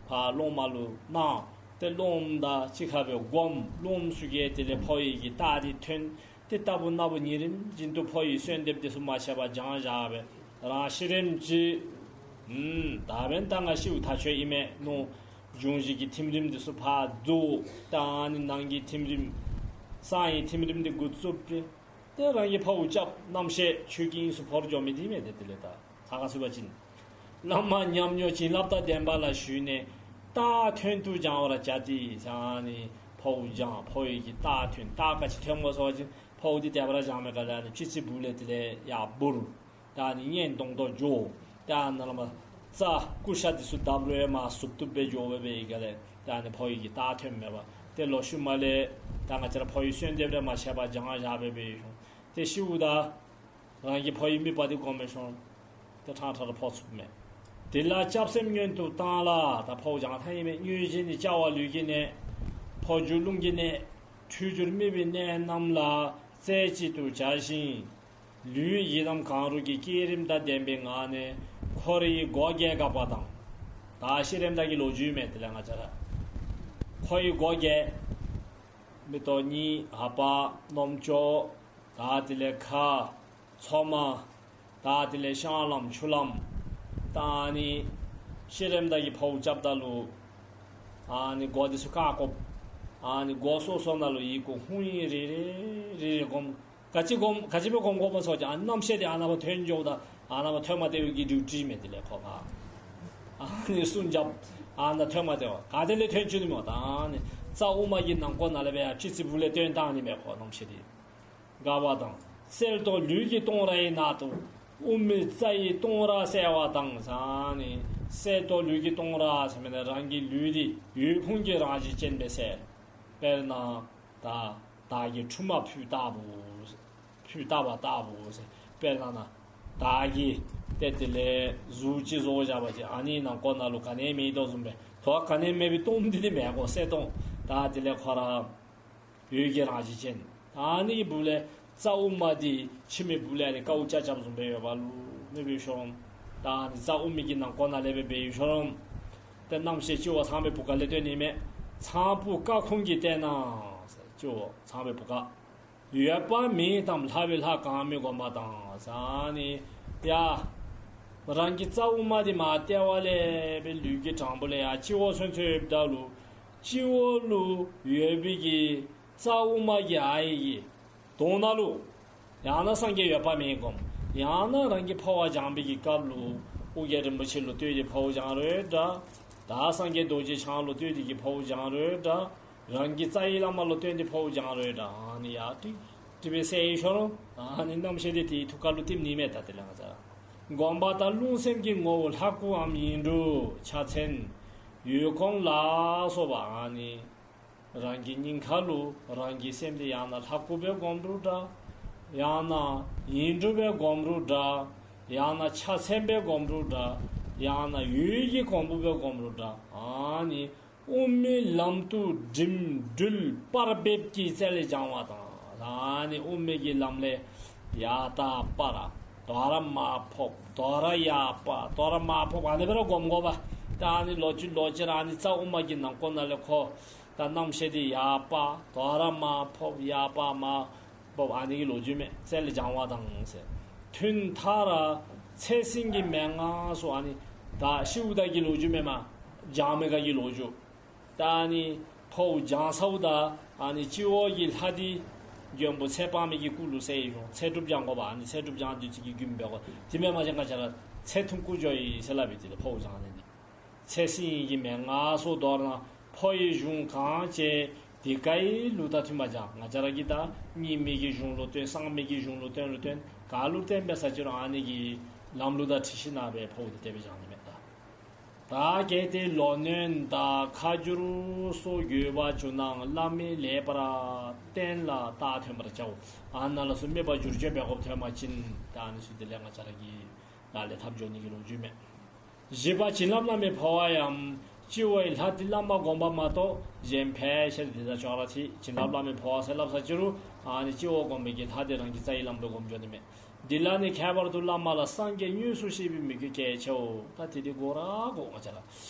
ཕར་སློབ་མ་ལུ་གནང་། ཏེ་སློབ་མ་དང་གཅིག་ཁར་སྦེ་སྒོམ། སློབ་མ་ཚུ་གིས་དེ་ལས་འཕོ་བའི་གི་རྟགས་འདི་ཐོན། ཏེ་རྟག་བུ་ན་བུ་ཉིན་རིམ་བཞིན་དུ་འཕོ་བའི་གསོལ་འདེབས་དེ་ཚུ་མ་ཆད་པར་སྦྱང་བཞག་སྦེ་རང་ཤི་རནམ་ཅིག། ཨུམ་ད་འབདན་ད་ང་ཤིཝ་ཐག་ཆོད་ཨིན་མས་མནོ། འབྱུང་བཞི་གི་ཐིམ་རིམ་དེ་ཚུ་ཕར་རྫོགས། ད་ཨ་ནི་ནང་གི་ཐིམ་རིམ་གསང་བའི་ཐིམ་རིམ་དེ་འགོ་བཙུགས་ཏེ། ཏེ་རང་གིས་འཕོཝ་རྐྱབ་རྣམ་ཤེས་ཆོས་ཀྱི་དབྱིངས་སུ་འཕོ་འགྱོ་མི་དེ་མས། ཏེ་དེ་ལས་ད་ཁ་ཁ་ཚུད་པ་ཅིན། བླ་མ་ཉམས་མྱོང་བྱིན་རླབས་དང་ལྡན་པ་ལ་ཞུས་ནས། རྟགས་ཐོན་དུ་སྦྱང་བར་བྱ་སྟེ་ཟེར་ནི་འཕོཝ་སྦྱང་། འཕོ་བའི་གི་རྟགས་ཐོན། རྟགས་ག་ཅི་ཐོནམ་སྨོ་ཟེར་བ་ཅིན་འཕོཝ་འདི་དེ་སྦེ་ར་སྦྱང་མི་ག་ལས་ནི་སྤྱི་གཙུག་སྦུག་ལས་དེ་ལས་ཡར་འབུར། ད་ནི་སྙན་ཏོང་ཏོ་འགྱོ། ད་ནཱ་ལས་མར་རྩ་ཀུ་ཤ་དེ་ཚུ་བརྡབ་རུང་མར་ཟུབ་ཏོག་ཏོ་སྦེ་འགྱོ་བའི་སྦེ་ཡི་ག་ལས་ད་ནི་འཕོ་བའི་གི་རྟགས་ཐོནམ་མས་པ། ཏེ་ལོག་ཤུལ་མ་ལས་ད་ང་བཅས་ར་འཕོ་བའི་གསོལ་འདེབས་རེ་མ་ཆད་པར་སྦྱང་བཞག་སྦེ་སྦེ་ཡོད། ཏེ་ཤིཝ་ད་རང་གི་འཕོ་བའི་དམིགས་པ་དེ་སྒོམ་མི་ཤོང་། ཏེ་ཕྲང་ཕྲང་ར་འཕོ་ཚུགསཔ་མས། དེ་ལ་སྐྱབས་སེམས་མངོན་དུ་བཏང་ལ། ད་འཕོཝ་སྦྱང་ཐངས་ཨིན་མས། དངོས་གཞི་ནི་བཅའ་བ་ལུས་ཀྱི་གནད། འཕོ་འགྱུར་རླུང་གི་གནད། འཁྲུལ་འགྱུར་དམིགས་པའི་གནད་རྣམས་ལ་རྩེ་གཅིག་ཏུ་བྱ་ཞིང་། ལུས་ཡི་དམ་གང་རུང་གི་བསྐྱེད་རིམ་དང་ལྡན་པའི་ངང་ནས་འཁོར་བའི་སྒོ་བརྒྱད་འགག་པ་དང་། ད་ཤི་རནམ་ད་གི་ལོ་རྒྱུས་མས། དེ་ལས་ང་བཅས་ར་འཁོར་བའི་སྒོ་བརྒྱད། མིག་ཏོ་གཉིས། ལྷ་པ། རྣམ་ཅོ། ད་དེ་ལས་ཁ། མཚོག་མ། ད་དེ་ལས་བཤང་ལམ་ཆུ་ལམ། ད་ནི་ཤི་རནམ་ད་གི་འཕོཝ་རྐྱབ་ད་ལུ་ཨ་ནི་སྒོ་དེ་ཚུ་བཀག་དགོ། ཨ་ནི་སྒོ་སོ་སོ་ནང་ལུ་ཡི་གུ་ཧཱུྃ་ཡིག་རེ་རེ་རེ་རེ་སྒོམ། ག་ཅི་སྒོམ་ག་ཅི་སྦེ་སྒོམ་དགོཔ་སྨོ་ཟེར་བ་ཅིན་ཨ་རྣམ་ཤེས་དེ་ཨ་ནཱ་ཕར་ཐོན་འགྱོཝ་ད་ཨ་ནཱ་ཕར་ཐོན་མ་སྟེར་བའི་གི་ཌིའུ་ཊི་མས། དེ་ལས་ཁོ་ཕར་ཨ་ནི་སྲུང་རྐྱབ། ཨ་ནཱ་ཐོན་མ་སྟེར་བར་ག་ཏེ་ལས་ཐོན་བཅུག་ནི་སྨོ། ད་ཨ་ནི་རྩ་དབུ་མ་གི་ནང་ཁོག་ནང་ལས་སྦེ་ཡར་སྤྱི་གཙུག་སྦུག་ལས་བཏོན་བཏང་ནི་མས་ཁོ་རྣམ་ཤེས་དེ། འགག་པ་དང་། གསལ་སྟོང་ལུས་ཀྱི་སྟོང་ར་ཡི་ནང་དུ། དབུ་མའི་རྩ་ཡི་སྟོང་ར་གསལ་བ་དང་ཟེར་ནི། གསལ་ཏོག་ལུས་ཀྱིས་སྟོང་ར་ཟེར་མི་ནི་རང་གི་ལུས་འདི་འོད་ཕུང་གི་རང་བཞིན་ཅན་སྦེ་གསལ། དཔེར་ན་ད་དར་གྱི་ཕྲུ་མ་ཕུད་ལྟ་བུ། ཕུད་ལྟ་བ་ལྟ་བུ་ཟེར། དཔེར་ན་ན་དར་གྱི་ཏེ་དེ་ལས་གཟུགས་ཅིག་བཟོ་བཞག་པ་ཅིན་ཨ་ནི་ནང་ཁོག་ནང་ལུ་ག་ནི་མེད་དོ་བཟུམ་སྦེ་དོ་ག་ནི་མེད་པའི་སྟོང་འདི་ནི་མེད་དགོ། གསལ་སྟོང་། ད་དེ་ལས་ཁོ་ར་འོད་ཀྱི་རང་བཞིན་ཅན། ཨ་ནི་གི་སྦུག་ལས་རྩ་དབུ་མ་འདི་ཁྱིམ་གྱི་སྦུག་ལས་ཨ་ནི་ཀཝ་རྐྱབ་རྐྱབ་བཟུམ་སྦེ་ཡོདཔ་ལུ་མེདཔ་སྦེ་ཤོར་འོང་། ད་ཨ་ནི་རྩ་དབུ་མའི་གི་ནང་ཁོག་ནང་ལས་སྦེ་འབད་ཡི་ཤོར་འོང་། ཏེ་རྣམ་ཤེས་སྤྱི་བོ་ཚངས་པའི་བུ་ག་ལས་བཏོན་ནི་མས། ཚངས་བུག་ཀ་ཁུང་གིས་བལྟས་ན། སྤྱི་བོ་ཚངས་པའི་བུ་ག། འོད་དཔག་མེད་དམ་ལྷ་བས་ལྷ་གང་མི་བསྒོམ་པ་དང་། ཟེར་ཨ་ནི་ཡ་རང་གི་རྩ་དབུ་མ་འདི་མར་ལྟེ་བ་ལས་སྦེ་ལུས་ཀྱི་དྲང་པོ་ལས་ཡར་སྤྱི་བོ་ཚུན་ཚོད་ཡོདཔ་ད་ལུ་སྤྱི་བོ་ལུ་ཡོད་པའི་གི་རྩ་དབུ་མ་གི་ཨ་ཡི་གི་གདོང་ནང་ལུ་ཡང་ན་སངས་རྒྱས་འོད་དཔག་མེད་བསྒོམ། ཡང་ན་རང་གི་འཕོ་བ་སྦྱང་པའི་གི་སྐབས་ལུ་ཨོ་རྒྱན་རིན་པོ་ཆེ་ལུ་བསྟོད་དེ་འཕོ་བ་སྦྱང་རུང་འདྲ། ད་སངས་རྒྱས་རྡོ་རྗེ་འཆང་ལུ་བསྟོད་དེ་གི་འཕོ་བ་སྦྱང་རུང་འདྲ། རང་གི་རྩ་བའི་བླ་མ་ལུ་བསྟོད་དེ་འཕོ་བ་སྦྱང་རུང་འདྲ། ཨ་ནི་ཡ་ཏིག་ཏིག་སྦེ་གསལ་ཡི་ཤོར་འོང་། ཨ་ནི་རྣམ་ཤེས་འདི་དེའི་ཐུགས་ཀ་ལུ་བསྟིམ་ནི་མས། ད་དེ་ལས་ང་བཅས་ར་བསྒོམ་པ་དང་རླུང་སེམས་ཀྱི་ངོ་བོ་ལྷ་སྐུའམ་ཡིག་འབྲུ་ཕྱག་མཚན་འོད་སྐོང་ལ་སོགས་པ་ཨ་ནི་རང་གི་སྙིང་ཁ་ལུ་རང་གི་སེམས་འདི་ཡང་ན་ལྷ་སྐུ་སྦེ་བསྒོམ་རུང་འདྲ། ཡང་ན་ཡིག་འབྲུ་སྦེ་བསྒོམ་རུང་འདྲ། ཡང་ན་ཕྱག་མཚན་སྦེ་བསྒོམ་རུང་འདྲ། ཡང་ན་འོད་ཀྱི་གོང་བུ་སྦེ་བསྒོམ་རུང་འདྲ། ཨ་ནི་དབུ་མའི་ལམ་དུ་འགྲིམ་འགྲུལ་སྤར་འབེབས་ཀྱི་རྩལ་སྦྱང་བ་དང་། ཨ་ནི་དབུ་མའི་གི་ལམ་ལས་ཡར་ད་སྤར། དོ་རུང་མར་ཕབ། དོ་རུང་ཡར་སྤར། དོ་རུང་མར་ཕབ། ཨ་ནི་སྦེ་ར་བསྒོམ་དགོ་པས། ད་ཨ་ནི་ལོག་ཅི་ལོག་ཅི་ར་ཨ་ནི་རྩ་དབུ་མ་གི་ནང་ཁོག་ནང་ལས་ཁོ་ད་རྣམ་ཤེས་འདི་ཡར་སྤར། དོ་རུང་མར་ཕབ། ཡར་སྤར་མར་ཕབ། ཨ་ནི་གི་ལོ་རྒྱུས་མས། རྩལ་སྦྱང་བ་དང་ཟེར། ཐུན་མཐར་ཚེ་སྲིང་གི་མན་ངག་སོགས། ཨ་ནི་ད་ཤིཝ་ད་གི་ལོ་རྒྱུས་མེན་མས། སྦྱང་མི་ག་གི་ལོ་རྒྱུས། ད་ཨ་ནི་འཕོ་བ་སྦྱང་ཚརཝ་ད་ཨ་ནི་སྤྱི་བོ་གི་ལྷ་འདི་མགོན་པོ་ཚེ་དཔག་མེད་ཀྱི་སྐུ་ལུ་གསལ་ཡི་ཤོར་འོང་། ཚེ་སྒྲུབ་སྦྱང་དགོ་པས། ཨ་ནི་ཚེ་སྒྲུབ་སྦྱང་དུས་ཚོད་ཀྱི་རྒྱུན་འབད་དགོ། དེ་མེན་པ་ཅིན་ང་བཅས་ར་ཚེ་ཐུང་ཀུ་འགྱོཝ་ཨིན་ཟེར་སླབ་ཨིན། དེ་ལས་འཕོ་བ་སྦྱང་ནི་འདི། ཚེ་སྲིང་གི་མན་ངག་སོགས། མདོར་ན་འཕོ་བའི་གཞུང་གང་བྱེད་དེ་ཀའི་ལུགས་དང་མཐུན་པར་སྦྱང་། ང་བཅས་ར་གིས་ད་རྙིང་མའི་གི་གཞུང་ལུ་བརྟེན། གསར་མའི་གི་གཞུང་ལུ་བརྟེན་རུང་བརྟེན། ག་ལུ་བརྟེན་འབད་ས་ཅི་རུང་ཨ་ནི་གི་ལམ་ལུགས་དང་འཁྲིལ་ཞིནམ་སྦེ་འཕོ་བ་འདི་དེ་སྦེ་སྦྱང་ནི་མས་ད། ད་གལ་ཏེ་ལོག་གནོན་དང་ཁ་བསྒྱུར་སོགས་དགོས་པ་བྱུང་ནའང་བླ་མས་ལེགས་པར་བསྟན་ལ་བརྟག་འཐོན་པར་བྱའོ། ཨ་ནཱ་ལས་ཚུར་དམིགས་པ་བསྒྱུར་བཅོས་འབད་དགོཔ་ཐོན་པ་ཅིན་ད་ཨ་ནི་ཚུ་དེ་ལས་ང་བཅས་ར་གིས་ལག་ལེན་འཐབ་འགྱོ་ནི་གི་ལོ་རྒྱུས་མས། བཞི་པ་བྱིན་རླབས་བླ་མའི་འཕོ་བ་ཡང་། སྤྱི་བོའི་ལྷ་འདི་བླ་མ་བསྒོམ་པ་མ་གཏོགས་གཞན་ཕལ་ཆེར་འདི་དང་ཅོག་ར་འཐད། བྱིན་རླབས་བླ་མའི་འཕོ་བ་ཟེར་སླབ་ས་ཅི་རུང་ཨ་ནི་སྤྱི་བོ་བསྒོམ་པའི་གི་ལྷ་འདི་རང་གི་རྩ་བའི་བླ་མ་སྦེ་བསྒོམ་འགྱོ་ནི་མས། འདི་ལ་ནི་ཁྱད་པར་དུ་བླ་མ་ལ་སངས་རྒྱས་དངོས་སུ་ཤེས་པའི་མོས་གུས་གལ་ཆེའོ། ད་དེ་འདི་དགོ་ར་དགོ་ང་བཅས་ར།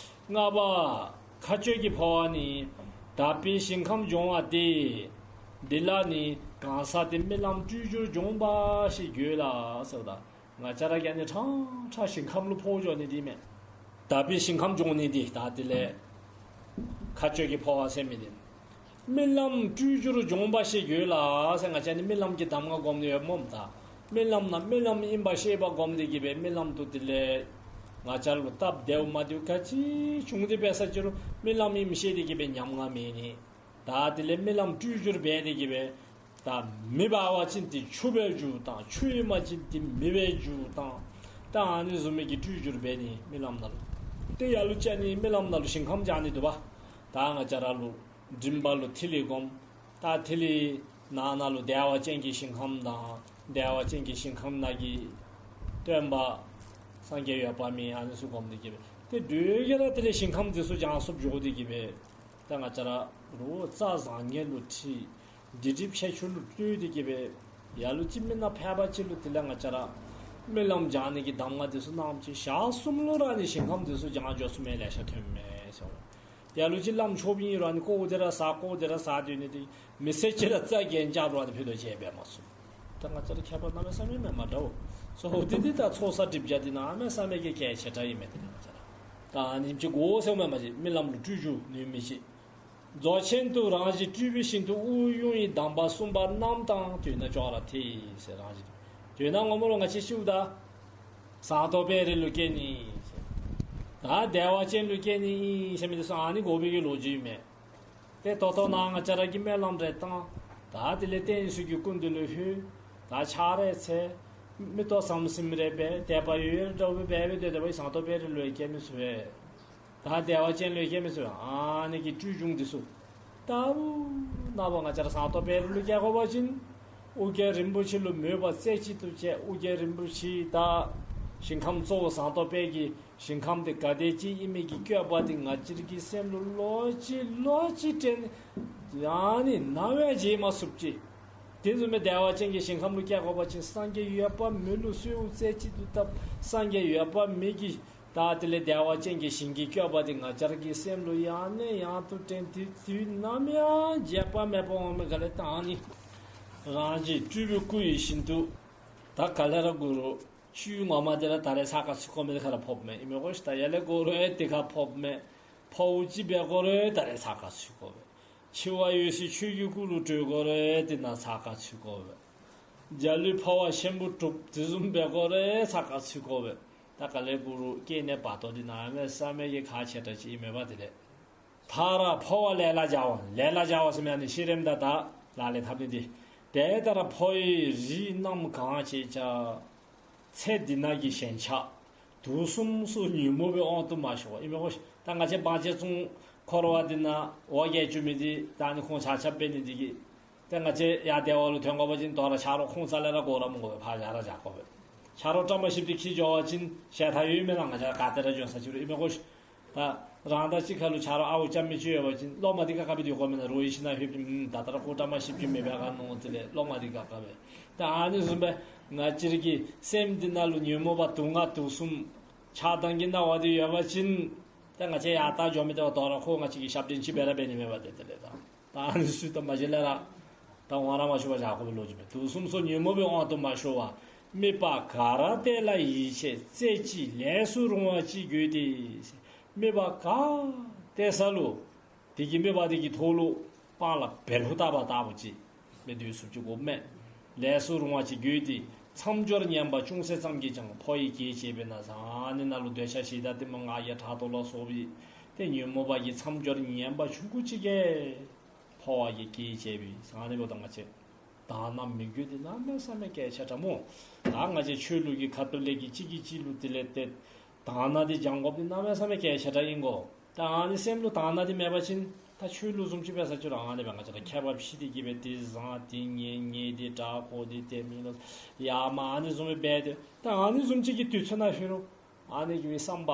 ལྔ་པ་མཁའ་སྤྱོད་ཀྱི་འཕོ་བ་ནི། དག་པའི་ཞིང་ཁམས་སྦྱོང་བ་སྟེ། འདི་ལ་ནི་གང་ཟག་དེ་རྨི་ལམ་སྤྲུལ་བསྒྱུར་སྦྱོང་བ་ཞིག་དགོས་ལ་ཟེརཝ་ད། ང་བཅས་ར་གིས་ཨ་ནི་ཕྲང་ཕྲང་ཞིང་ཁམས་ལུ་འཕོ་འགྱོ་ནི་འདི་མེན། དག་པའི་ཞིང་ཁམས་སྦྱོང་ནི་འདི་ད་དེ་ལས་མཁའ་སྤྱོད་ཀྱི་འཕོ་བ་ཟེར་མི་འདི། རྨི་ལམ་སྤྲུལ་བསྒྱུར་སྦྱོང་བ་ཞིག་དགོས་ལ་ཟེར། ང་བཅས་ནི་རྨི་ལམ་གྱི་གདམས་ངག་སྒོམ་ནི་ཡོད་སྨོ་ད། རྨི་ལམ་ནང་རྨི་ལམ་ཨིན་པ་ཤེས་པ་སྒོམ་སྟེ་གི་སྦེ་རྨི་ལམ་དུ་དེ་ལས་ང་བཅས་ལུ་སྟབས་བདེཝ་མ་བདེཝ་ག་ཅི་བྱུང་སྟེ་འབད་ས་ཅི་རུང་རྨི་ལམ་ཨིནམ་ཤེས་ཏེ་གི་སྦེ་ཉམ་ང་མེད་ནི། ད་དེ་ལས་རྨི་ལམ་སྤྲུལ་བསྒྱུར་འབད་དེ་གི་སྦེ་ད་མེ་འབར་བ་ཅིན་དེ་ཆུ་སྦེ་འགྱུར་བཏང་། ཆུ་ཨིན་པ་ཅིན་དེ་མེ་སྦེ་འགྱུར་བཏང་། ད་ཨ་ནི་བཟུམ་མའི་གི་སྤྲུལ་བསྒྱུར་འབད་ནི་རྨི་ལམ་ནང་ལུ། ཏེ་ལ་ལུ་ཅིག་ནི་རྨི་ལམ་ནང་ལུ་ཞིང་ཁམས་སྦྱང་ནི་འདུག་པ། ད་ང་བཅས་ར་ལུ་མགྲིན་པ་ལུ་ཐིག་ལེ་བསྒོམ། ད་ཐིག་ལེ་ནང་ན་ལུ་བདེ་བ་ཅན་གྱི་ཞིང་ཁམས་དང་བདེ་བ་ཅན་གྱི་ཞིང་ཁམས་ནང་གི་སྟོན་པ་སངས་རྒྱས་འོད་དཔག་མེད་ཨ་ནི་ཚུ་སྒོམ་སྟེ་གི་སྦེ་ཏེ་དུས་ཀྱི་ར་དེ་ལས་ཞིང་ཁམས་འདི་ཚུ་སྦྱང་ཚུགསཔ་འགྱོ་སྟེ་གི་སྦེ། ད་ང་བཅས་ར་རོགས་རྩ་བཟང་ངན་ལུ་འཁྲིལ། སྡིག་སྒྲིབ་ཆེ་ཆུང་ལུ་ལྟོས་ཏེ་གི་སྦེ། ལ་ལུ་ཅིག་མི་ནག་ཕལ་པ་ཅིག་ལུ་དེ་ལས་ང་བཅས་ར་རྨི་ལམ་སྦྱང་ནི་གི་གདམས་ངག་འདི་ཚུ་གནངམ་ཅིག་ཞག་གསུམ་ལུ་ར་ནི་ཞིང་ཁམས་འདི་ཚུ་སྦྱང་འགྱོ་ཚུགས་མི་ལེ་ཤ་ཐོནམ་མས་ཟེར། ལ་ལུ་ཅིག་བླམ་ཆོསཔ་ཨིན་རུང་ཨ་ནི་ཀོཝ་དེ་ར་ཟ་ཀོཝ་དེ་ར་ཟ་སྡོད་ནི་འདི་མི་ཚེ་གཅིག་ར་རྩ་འགེངས་རྐྱབ་རུང་ཨ་ནི་ཕུད་རྡོག་གཅིག་འབད་མ་ཚུགས། ད་ང་བཅས་ར་ཁྱད་པར་གནམ་མེད་ས་མེད་མེན་མས་འདྲཝ། གཙོ་བོ་འདི་འདི་ད་ཚོགས་བསགས་སྒྲིབ་སྦྱང་འདི་གནམ་མེད་ས་མེད་ཀྱི་གལ་ཆེ་དྲགས་ཨིན་མས། དེ་ལས་ང་བཅས་ར་ད་ཨ་ནེམ་ཅིག་དགོ་ཟེརཝ་མེན་མས་ཅིག། རྨི་ལམ་ལུ་སྤྲུལ་བསྒྱུར་ནུས་མི་ཅིག། རྫོགས་ཆེན་དུ་རང་བཞིན་སྤྲུལ་པའི་ཞིང་དུ་དབུགས་དབྱུང་བའི་གདམས་པ་གསུངས་པ་རྣམས་དང་དོན་ནི་ཅོག་ར་འཐད་ཟེར། རང་བཞིན་དོན་ནི་ངོ་མ་ལུ་ང་བཅས་ཤིཝ་ད་ཟངས་མདོག་དཔལ་རི་ལུ་སྐྱེ་ནི་ཟེར། ད་བདེ་བ་ཅན་ལུ་སྐྱེ་ནི་ཨིན་ཟེར་མི་འདི་ཚུ་ཨ་ནི་དགོ་པའི་གི་ལོ་རྒྱུས་མས། ཏེ་ད་ལྟོ་ནཱ་ང་བཅས་ར་གིས་སྨོན་ལམ་རེ་བཏབ། ད་དེ་ལས་བསྟན་སྲིད་ཀྱི་སྐུ་མདུན་ལུ་ལྷོད། ད་ཕྱག་རེ་འཚལ། མིག་ཏོ་ཟམ་ཟིམ་རེ་འབད་དད་པ་ཡོད་ཡོད་འདྲཝ་སྦེ་འབད་སྦེ་སྡོད་དེ་བའི་ཟངས་མདོག་དཔལ་རི་ལུ་ཡང་སྐྱེ་མི་ཚུགས་པས། ད་བདེ་བ་ཅན་ལུ་ཡང་སྐྱེ་མི་ཚུགས་པས། ཨ་ནི་གི་སྤྲུལ་བྱུང་འདི་ཚུ་ད་རུང་ནངས་པ་ང་བཅས་ར་ཟངས་མདོག་དཔལ་རི་ལུ་སྐྱེ་དགོ་པ་ཅིན་ཨོ་རྒྱན་རིན་པོ་ཆེ་ལུ་མོས་པ་རྩེ་གཅིག་ཏུ་བྱས། ཨོ་རྒྱན་རིན་པོ་ཆེ་ད་ཞིང་ཁམས་གཙོ་བོ་ཟངས་མདོག་དཔལ་གྱི་ཞིང་ཁམས་དེ་ག་དེ་ཅིག་ཨིན་མི་གི་བཀོད་པ་དེ་ང་བཅས་ར་གི་སེམས་ལུ་ལོག་ཅི་ལོག་ཅི་དྲན་ཡང་ནི་ནམ་ཡང་བརྗེད་མ་ཚུགསཔ་ཅིག། དེ་བཟུམ་མའི་བདེ་བ་ཅན་གྱི་ཞིང་ཁམས་ལུ་སྐྱེ་དགོ་པ་ཅིན་སངས་རྒྱས་འོད་དཔག་མེད་ལུ་གསོལཝ་རྩེ་གཅིག་ཏུ་བཏབ། སངས་རྒྱས་འོད་དཔག་མེད་ཀྱི་ད་དེ་ལས་བདེ་བ་ཅན་གྱི་ཞིང་གི་བཀོད་པ་དེ་ང་བཅས་ར་གི་སེམས་ལུ་ཡང་ནས་ཡང་དུ་དྲན། དེ་དུས་ནམ་ཡང་བརྗེད་པ་མེད་པར་འོང་མི་ག་ལས་ད་ཨ་ནི་རང་བཞིན་སྤྲུལ་པའི་སྐུ་ཡི་ཞིང་དུ་ད་ག་ལས་ར་གུ་རུ་ཆོས་ངོ་མ་དེ་ར་ད་རེས་ཚགས་ཁར་ཚུད་དགོ་མི་དེ་ཁར་ཕོགཔ་མས། ཨིན་མས་གོ་ཤིག། ད་ཡར་ལས་དགོ་རུང་ཨེ་དེ་ཁར་ཕོགཔ་མས། འཕོ་བ་ཅིག་འབད་དགོ་རུང་ད་རེས་ཚགས་ཁར་ཚུད་དགོ་པས། འཆི་བ་འོད་གསལ་ཆོས་ཀྱི་སྐུ་རུ་གྲོལ་དགོ་རུང་དེ་ནང་ཚགས་ཁར་ཚུད་དགོ་པས། འཇའ་ལུས་འཕོ་བ་ཆེན་པོ་གྲུབ་དེ་བཟུམ་འབད་དགོ་རུང་ཚགས་ཁར་ཚུད་དགོ་པས། ད་ག་ལས་གུ་རུ་སྐྱེ་གནས་བར་དོ་འདི་གནམ་མེད་ས་མེད་ཀྱི་ཁག་ཆེ་དྲགས་ཅིག་ཨིན་མས་པ། དེ་ལས་མཐར་འཕོ་བ་ལས་ལ་སྦྱར་བ། ལས་ལ་སྦྱར་བ་ཟེར་མི་ཨ་ནི་ཤི་རནམ་ད་ད་ལག་ལེན་འཐབ་ནི་འདི། དེ་ལྟར་འཕོ་བའི་རིས་རྣམས་གང་བྱེད་ཀྱང་། ཚེ་འདི་ན་གི་ཞེན་ཆགས་དུག་གསུམ་སོགས་ཉོན་མོངས་པའི་དབང་དུ་མ་ཤོར་བ། ཨིན་མས་གོ་ཤིག། ད་ང་བཅས་བང་ཆེན་བཙུགས་འཁོར་བ་འདི་ནང་འོ་བརྒྱལ་བཅུག་མི་འདི་ད་ཨ་ནི་ཁོང་ཆག་ཆག་འབད་ནི་འདི་གིས་ཏེ་ང་བཅས་ཡར་བདེ་བ་ལུ་ཐོན་དགོ་པ་ཅིན་དོ་རུང་ཆ་རོགས་ཁོང་རྩ་ལས་ར་དགོ་ར་མི་དགོ་པས། ཕར་བཞག་ར་བཞག་དགོ་པས། ཆ་རོགས་བཀྲ་མ་ཤིསཔ་འདི་འཁྱིད་འགྱོ་བ་ཅིན་ཞལ་ཐང་ཡོད་མེན་ན། ང་བཅས་ག་ཏེ་ར་འགྱོ་ས་ཅིག་རུང་ཨིན་མས་གོ་ཤིག། ད་རང་དང་གཅིག་ཁར་ལུ་ཆ་རོགས་ཨརཝ་རྐྱབ་མི་ཅིག་ཡོད་པ་ཅིན་བློ་མ་བདེ་ཁག་ཁ་སྦེ་སྡོད་དགོ་མེན་ན། རོགས་ཡིད་ཆེས་ནང་ལྷོད་པའི་ཨུམ་ད་ལྟོ་ར་ཁོ་བཀྲ་མ་ཤིསཔ་ཅིག་མེད་པའི་ཁར་མནོ་དེ་ལས་བློ་མ་བདེ་ཁག་ཁ་སྦེ། ད་ཨ་ནི་བཟུམ་སྦེ་ང་བཅས་ར་གི་སེམས་འདི་ནང་ལུ་ཉོན་མོངས་པ་དུག་ལྔ་དུག་གསུམ་ཆགས་སྡང་གི་སྣང་བ་འདི་ཡོད་པ་ཅིན་ད་ང་བཅས་ཡར་ལྟ་འགྱོ་མི་དེ་བ་དོ་རུང་ཁོ་ང་བཅས་ཀྱི་ཞབས་འདྲེན་ཅིག་འབད་ར་འབད་ནི་མས་པ། ཏེ་དེ་ལས་ད་ད་ཨ་ནི་ཚུ་ད་མ་གཞི་ལས་ར་ད་འོང་ར་མ་ཆོག་པར་བཞག་དགོ་པའི་ལོ་རྒྱུས་མས། དུག་གསུམ་སོགས་ཉོན་མོངས་པའི་དབང་དུ་མ་ཤོར་བར། དམིགས་པ་ག་ར་གཏད་ལ་ཡིད་ཆེས་རྩེ་གཅིག་ལས་སུ་རུང་བ་ཅིག་དགོས་ཏེ། དམིགས་པ་ག་གཏད་ས་ལུ་དེ་གི་དམིགས་པ་དེ་གི་ཐོག་ལུ་སྤང་ལ་བལ་ཕུ་བཏགས་པ་ལྟ་བུ་ཅིག་སྦེ་སྡོད་ཚུགསཔ་ཅིག་དགོཔ་མས། ལས་སུ་རུང་བ་ཅིག་དགོས་ཏེ། མཚམས་སྦྱོར་ངན་པ་ཅུང་ཟད་ཙམ་གྱིས་ཀྱང་འཕོ་བའི་གེགས་བྱེད་པས་ན་ཟེར། ཨ་ནི་ནང་ལུ་འདོད་ཆགས་ཞེ་སྡང་གཏི་མུག་ང་རྒྱལ་ཕྲག་དོག་ལ་སོགས་པའི་ཏེ་ཉོན་མོངས་པ་གི་མཚམས་སྦྱོར་ངན་པ་ཆུང་ཀུ་ཅིག་གིས་འཕོ་བ་གི་གེགས་བྱེད་པས་ཟེར། ཨ་ནི་འབདཝ་ད་ང་བཅས་དག་སྣང་མི་དགོས་འདི་གནམ་མེད་ས་མེད་གལ་ཆེ་དྲགས་སྨོ། ད་ང་བཅས་ཆོས་ལུགས་ཀྱི་ཁ་ཐུག་ལས་ཀྱི་གཅིག་གིས་གཅིག་ལུ་དེ་ལས་ཏེ་དག་སྣང་འདི་སྦྱང་དགོཔ་འདི་གནམ་མེད་ས་མེད་གལ་ཆེ་དྲགས་ཨིན་གོ། ད་ཨ་ནི་སེམས་ལུ་དག་སྣང་འདི་མེད་པ་ཅིན་ད་ཆོས་ལུགས་བཟུམ་ཅིག་འབད་ས་ཅིག་རུང་ཨ་ནི་སྦེ་ང་བཅས་ར་ཁྱད་པར་ཕྱེ་སྟེ་གི་སྦེ་འདི་བཟང་འདི་ངན་ངེ་འདི་དྲག་ཁོ་འདི་དེ་མེན་ལོ་ཡར་མར་ཨ་ནི་བཟུམ་སྦེ་འབད་དེ་ད་ཨ་ནི་བཟུམ་ཅིག་གི་དུས་ཚོད་ནང་ཤོར་རུང་ཨ་ནི་གི་བསམ་པ་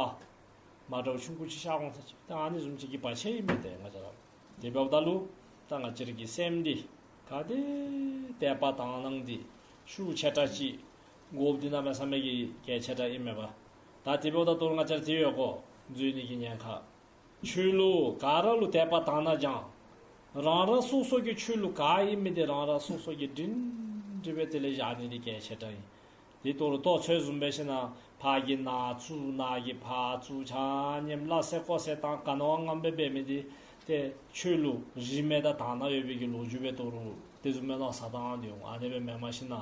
མ་འདྲཝ་ཆུང་ཀུ་ཅིག་ཤར་འོང་ས་ཅིག་ད་ཨ་ནི་བཟུམ་ཅིག་གི་བར་ཆད་ཨིན་མས། ཏེ་ང་བཅས་ར་དེ་འབདཝ་ད་ལུ་ད་ང་བཅས་ར་གི་སེམས་འདི་ག་དེ་དད་པ་དག་སྣང་འདི་ཤུགས་ཆེ་དྲགས་ཅིག་དགོཔ་འདི་གནམ་མེད་ས་མེད་ཀྱི་གལ་ཆེ་དྲགས་ཨིན་མས་པ། ད་དེ་འབདཝ་ད་ལྟོ་ང་བཅས་ར་དེ་ཡོད་གོ་འཛོལ་ནི་གི་ཉེན་ཁ། ཆོས་ལུགས་ག་ར་ལུ་དད་པ་དག་སྣང་སྦྱང་། རང་རང་སོ་སོ་གི་ཆོས་ལུགས་ག་ཨིན་མི་འདི་རང་རང་སོ་སོ་གིས་སྒྲིང་སྒྲི་སྦེ་དེ་ལས་བཞག་ནི་འདི་གལ་ཆེ་དྲགས་ཨིན། དེ་ལྟོ་རུང་ལྟོ་ཚོད་བཟུམ་སྦེ་ཞིན་ན་ཕར་གྱི་ནཱ་བཙུགས་ནཱ་གི་ཕར་བཙུགས་ཆ་མཉམ་སླ་བསྲེ་ཀོ་བསྲེ་བཏང་ག་ནི་བ་ངནམ་སྦེ་འབད་མི་འདི་ཏེ་ཆོས་ལུགས་རིས་མེད་དང་དག་སྣང་ཡོད་པའི་གི་ལོ་རྒྱུས་འབད་ལྟོ་རུང་དེ་བཟུམ་སྦེ་མནོ་བསམ་བཏང་སྟེ་འོང་། ཨ་ནི་སྦེ་མེན་པར་ཞིན་ན་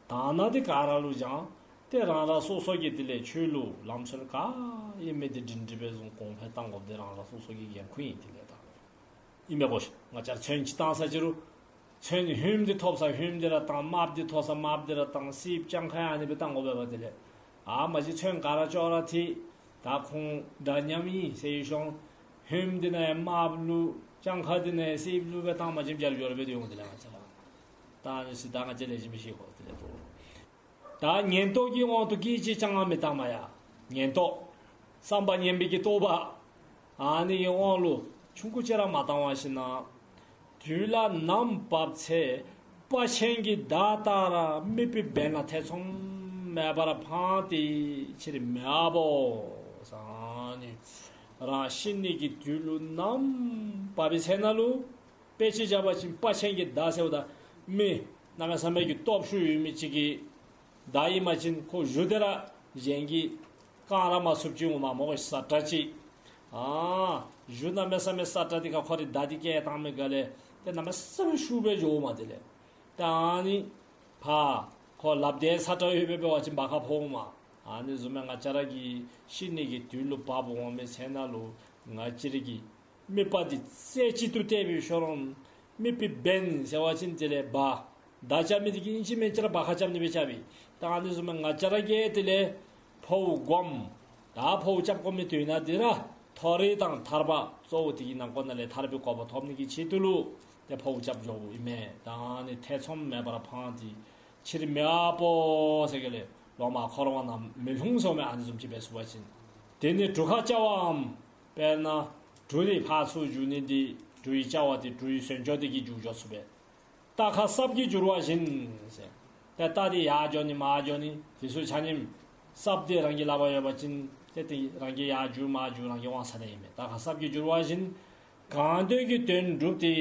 དག་སྣང་འདི་ག་ར་ལུ་སྦྱང་། ཏེ་རང་རང་སོ་སོ་གི་དེ་ལས་ཆོས་ལུགས་ལམ་སྲོལ་ག་ཨིན་མི་འདི་སྒྲིང་སྒྲི་སྦེ་བཟུང་གོང་འཕེལ་གཏང་དགོཔ་འདི་རང་རང་སོ་སོ་གི་འགན་ཁུར་ཨིན། དེ་ལས་ད་ཨིན་མས་གོ་ཤིག། ང་བཅས་ར་ཚོན་ཅིག་བཏང་ས་ཅིག་རུང་ཚོན་ཧོནམ་འདི་ཐོབ་ས་ཧོནམ་འདི་ར་བཏང་། དམརཔོ་འདི་ཐོབ་ས་དམརཔོ་འདི་ར་བཏང་། སེརཔོ་གྱངས་ཁ་ཡང་ཨ་ནི་སྦེ་བཏང་དགོ་པས་པ། དེ་ལས་ཨ་མ་གཞི་ཚོན་ག་ར་ཅོག་ར་འཐད། ད་ཁོང་འདྲ་མཉམ་ཨིན་ཟེར་ཞིན་ཧོནམ་འདི་ནང་ཡང་དམརཔོ་བླུགས་གྱངས་ཁ་འདི་ནང་ཡང་སེརཔོ་བླུགས་སྦེ་བཏང་པ་ཅིན་འཇལ་འགྱོ་ར་སྦེ་འདི་འོང་། དེ་ལས་ང་བཅས་ར་ད་ཨ་ནི་ཚུ་ད་ང་བཅས་ལེགས་ཤོམ་སྦེ་ཤེས་དགོ། དེ་ལས་ལྟོ་ད་ངན་རྟོག་གི་དབང་དུ་སྐད་ཅིག་ཀྱང་མི་བཏང་མ་ཡ། ངན་རྟོག་བསམ་པ་ངན་པའི་གི་རྟོག་པ་ཨ་ནི་གི་དབང་ལུ་ཆུང་ཀུ་ཅིག་ར་མ་བཏང་བར་ཞིན་ན་དུས་ལ་ནམ་བབ་ཚེ་དཔའ་ཆེན་གྱི་མདའ་ལྟར་དམིགས་པའི་འབེན་ལ་ཐེ་ཚོམ་མེད་པར་འཕངས་ཏེ་ཕྱིར་མི་འབབ་བོ་ཟེར། ཨ་ནི་རང་ཤི་ནི་གི་དུས་ལུ་ནམ་བབ་པའི་ཚེ་ན་ལུ་དཔེ་ཅིག་བཞག་པ་ཅིན་དཔའ་ཆེན་གྱི་མདའ་ཟེརཝ་ད་མི་གནམ་མེད་ས་མེད་ཀྱི་སྟོབས་ཤུགས་ཡོད་མི་ཅིག་གི་མདའ་ཨིན་པ་ཅིན་ཁོ་གཞུ་དེ་ར་གཞན་གྱིས་བཀང་ར་མ་ཚུགསཔ་ཅིག་འོང་མས་མོ་གོ། སྲ་ཀྲག་ཅིག། ཨ་གཞུ་གནམ་མེད་ས་མེད་སྲ་ཀྲག་འདི་ཁར་ཁོ་རའི་མདའ་འདི་བཀལ་བཏང་མི་ག་ལས་ཏེ་གནམ་མེད་ས་མེད་ཤུགས་སྦེ་འགྱོཝ་མས། དེ་ལས་ད་ཨ་ནི་ཕར་ཁོ་ལགཔ་དེ་སྲ་ཀྲག་ཡོད་པའི་འབད་བ་ཅིན་བར་ཁར་ཕོགཔ་མས། ཨ་ནི་བཟུམ་སྦེ་ང་བཅས་ར་གི་ཤི་ནི་གི་དུས་ལུ་བབ་འོང་མི་ཚེ་ན་ལུ་ང་བཅས་ར་གི་དམིགས་པ་འདི་རྩེ་གཅིག་ཏུ་གཏད་པའི་ཤུལ་ལུ་དམིགས་པའི་འབེན་ཟེར་བ་ཅིན་དེ་ལས་མདའ་ མདའ་རྐྱབ་མི་འདི་གིས་ཨིན་ཅི་མིན་ཅི་ར་སྦ་ཁ་རྐྱབ་ནི་སྦེ་རྐྱབ་ཨིན། ད་ཨ་ནི་བཟུམ་སྦེ་ང་བཅས་ར་གིས་དེ་ལས་འཕོཝ་སྒོམ། ད་འཕོཝ་རྐྱབ་དགོ་མི་དོན་དག་འདི་ར་མཐོ་རིས་དང་ཐར་པ་གཙོ་བོ་དེ་གི་ནང་འཁོད་ནང་ལས་ཐར་པའི་གོ་འཕང་ཐོབ་ནི་གི་ཆེད་དུ་ལུ་ཏེ་འཕོཝ་རྐྱབ་འགྱོཝ་ཨིན་མས། ད་ཨ་ནི་ཐེ་ཚོམ་མེད་པར་འཕངས་ཏེ་ཕྱིར་མི་ཡར་སྤོ་ཟེར་ག་ལས་ལོག་མར་འཁོར་བ་ནང་མི་ལྷུང་ཟེརཝ་མས། ཨ་ནི་བཟུམ་ཅིག་འབད་ཚུགས་པ་ཅིན། དེ་ནི་གྲུ་ཁ་བཅའ་བའམ། དཔེར་ན་གྲུ་འདི་ཕར་ཚུར་འགྱོ་ནི་འདི་གྲུའི་བཅའ་བ་འདི་གྲུའི་ཟོན་ཅོག་འདི་གིས་འགྱོ་འགྱོ་ཚུགས་པས། རྟ་ཁ་སྲབ་ཀྱིས་སྒྱུར་བ་བཞིན་ཟེར། ཏེ་རྟ་འདི་ཡར་འགྱོ་ནི་མར་འགྱོ་ནི་དེ་ཚུ་ཆ་མཉམ་སྲབ་འདི་རང་གི་ལག་པར་ཡོད་པ་ཅིན་ཏེ་ཏེ་རང་གིས་ཡར་བསྒྱུར་མར་བསྒྱུར་རང་གི་དབང་ཚད་ནང་ཨིན་མས། རྟ་ཁ་སྲབ་ཀྱིས་སྒྱུར་བ་བཞིན། གང་འདོད་ཀྱི་དོན་བསྒྲུབས་ཏེ་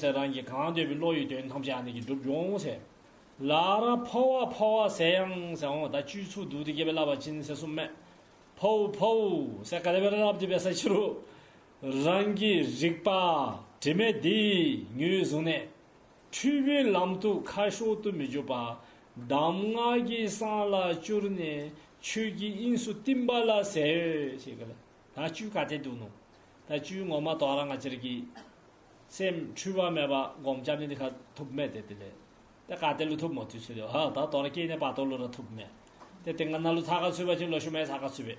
ཟེར། རང་གིས་གང་འདོད་པའི་བློ་ཡི་དོན་ཐམས་ཅད་ཨ་ནི་གིས་འགྲུབ་འགྱོ་འོང་ཟེར། ལར་འཕོ་བ་འཕོ་བ་ཟེར་ཡང་ཟེར་འོང་། ད་བཅུད་ཚུ་བསྡུ་སྟེ་གི་སྦེ་སླབ་པ་ཅིན་ཟེར་གསུངམ་མས། འཕོཝ་འཕོཝ་ཟེར་ག་དེ་སྦེ་ར་སླབ་སྟེ་འབད་ས་ཅི་རུང་རང་གི་རིག་པ་དྲི་མེད་འདི་ངོས་བཟུང་ནས་འཁྲུལ་པའི་ལམ་དུ་ཁ་ཤོར་དུ་མི་འཇུག་པར་གདམས་ངག་གིས་སྲང་ལ་བསྐྱུར་ནས་ཆོས་ཀྱི་དབྱིངས་སུ་བསྟིམ་པ་ལ་ཟེར་ཟེར་ག་ལས། ད་བཅུད་ག་ཏེ་འདུག་ནོ། ད་བཅུད་ངོ་མ་དོ་རུང་ང་བཅས་ར་གི་སེམས་འཁྲུལ་པ་མེད་པར་སྒོམ་རྐྱབ་ནི་འདི་ཁར་ཐུགཔ་མས། ཏེ་དེ་ལས་ཏེ་ག་ཏེ་ལུ་ཐུགཔ་སྨོ་དུས་ཚོད་འདི། ཧ་ད་དོ་རུང་སྐྱེ་གནས་བར་དོ་ལུ་ར་ཐུགཔ་མས། ཏེ་དེ་སྔ་ནང་ལུ་ཚ་ཁ་ཚུད་པ་ཅིན་ལོག་ཤུལ་མ་ཡང་ཚ་ཁ་ཚུད་པས།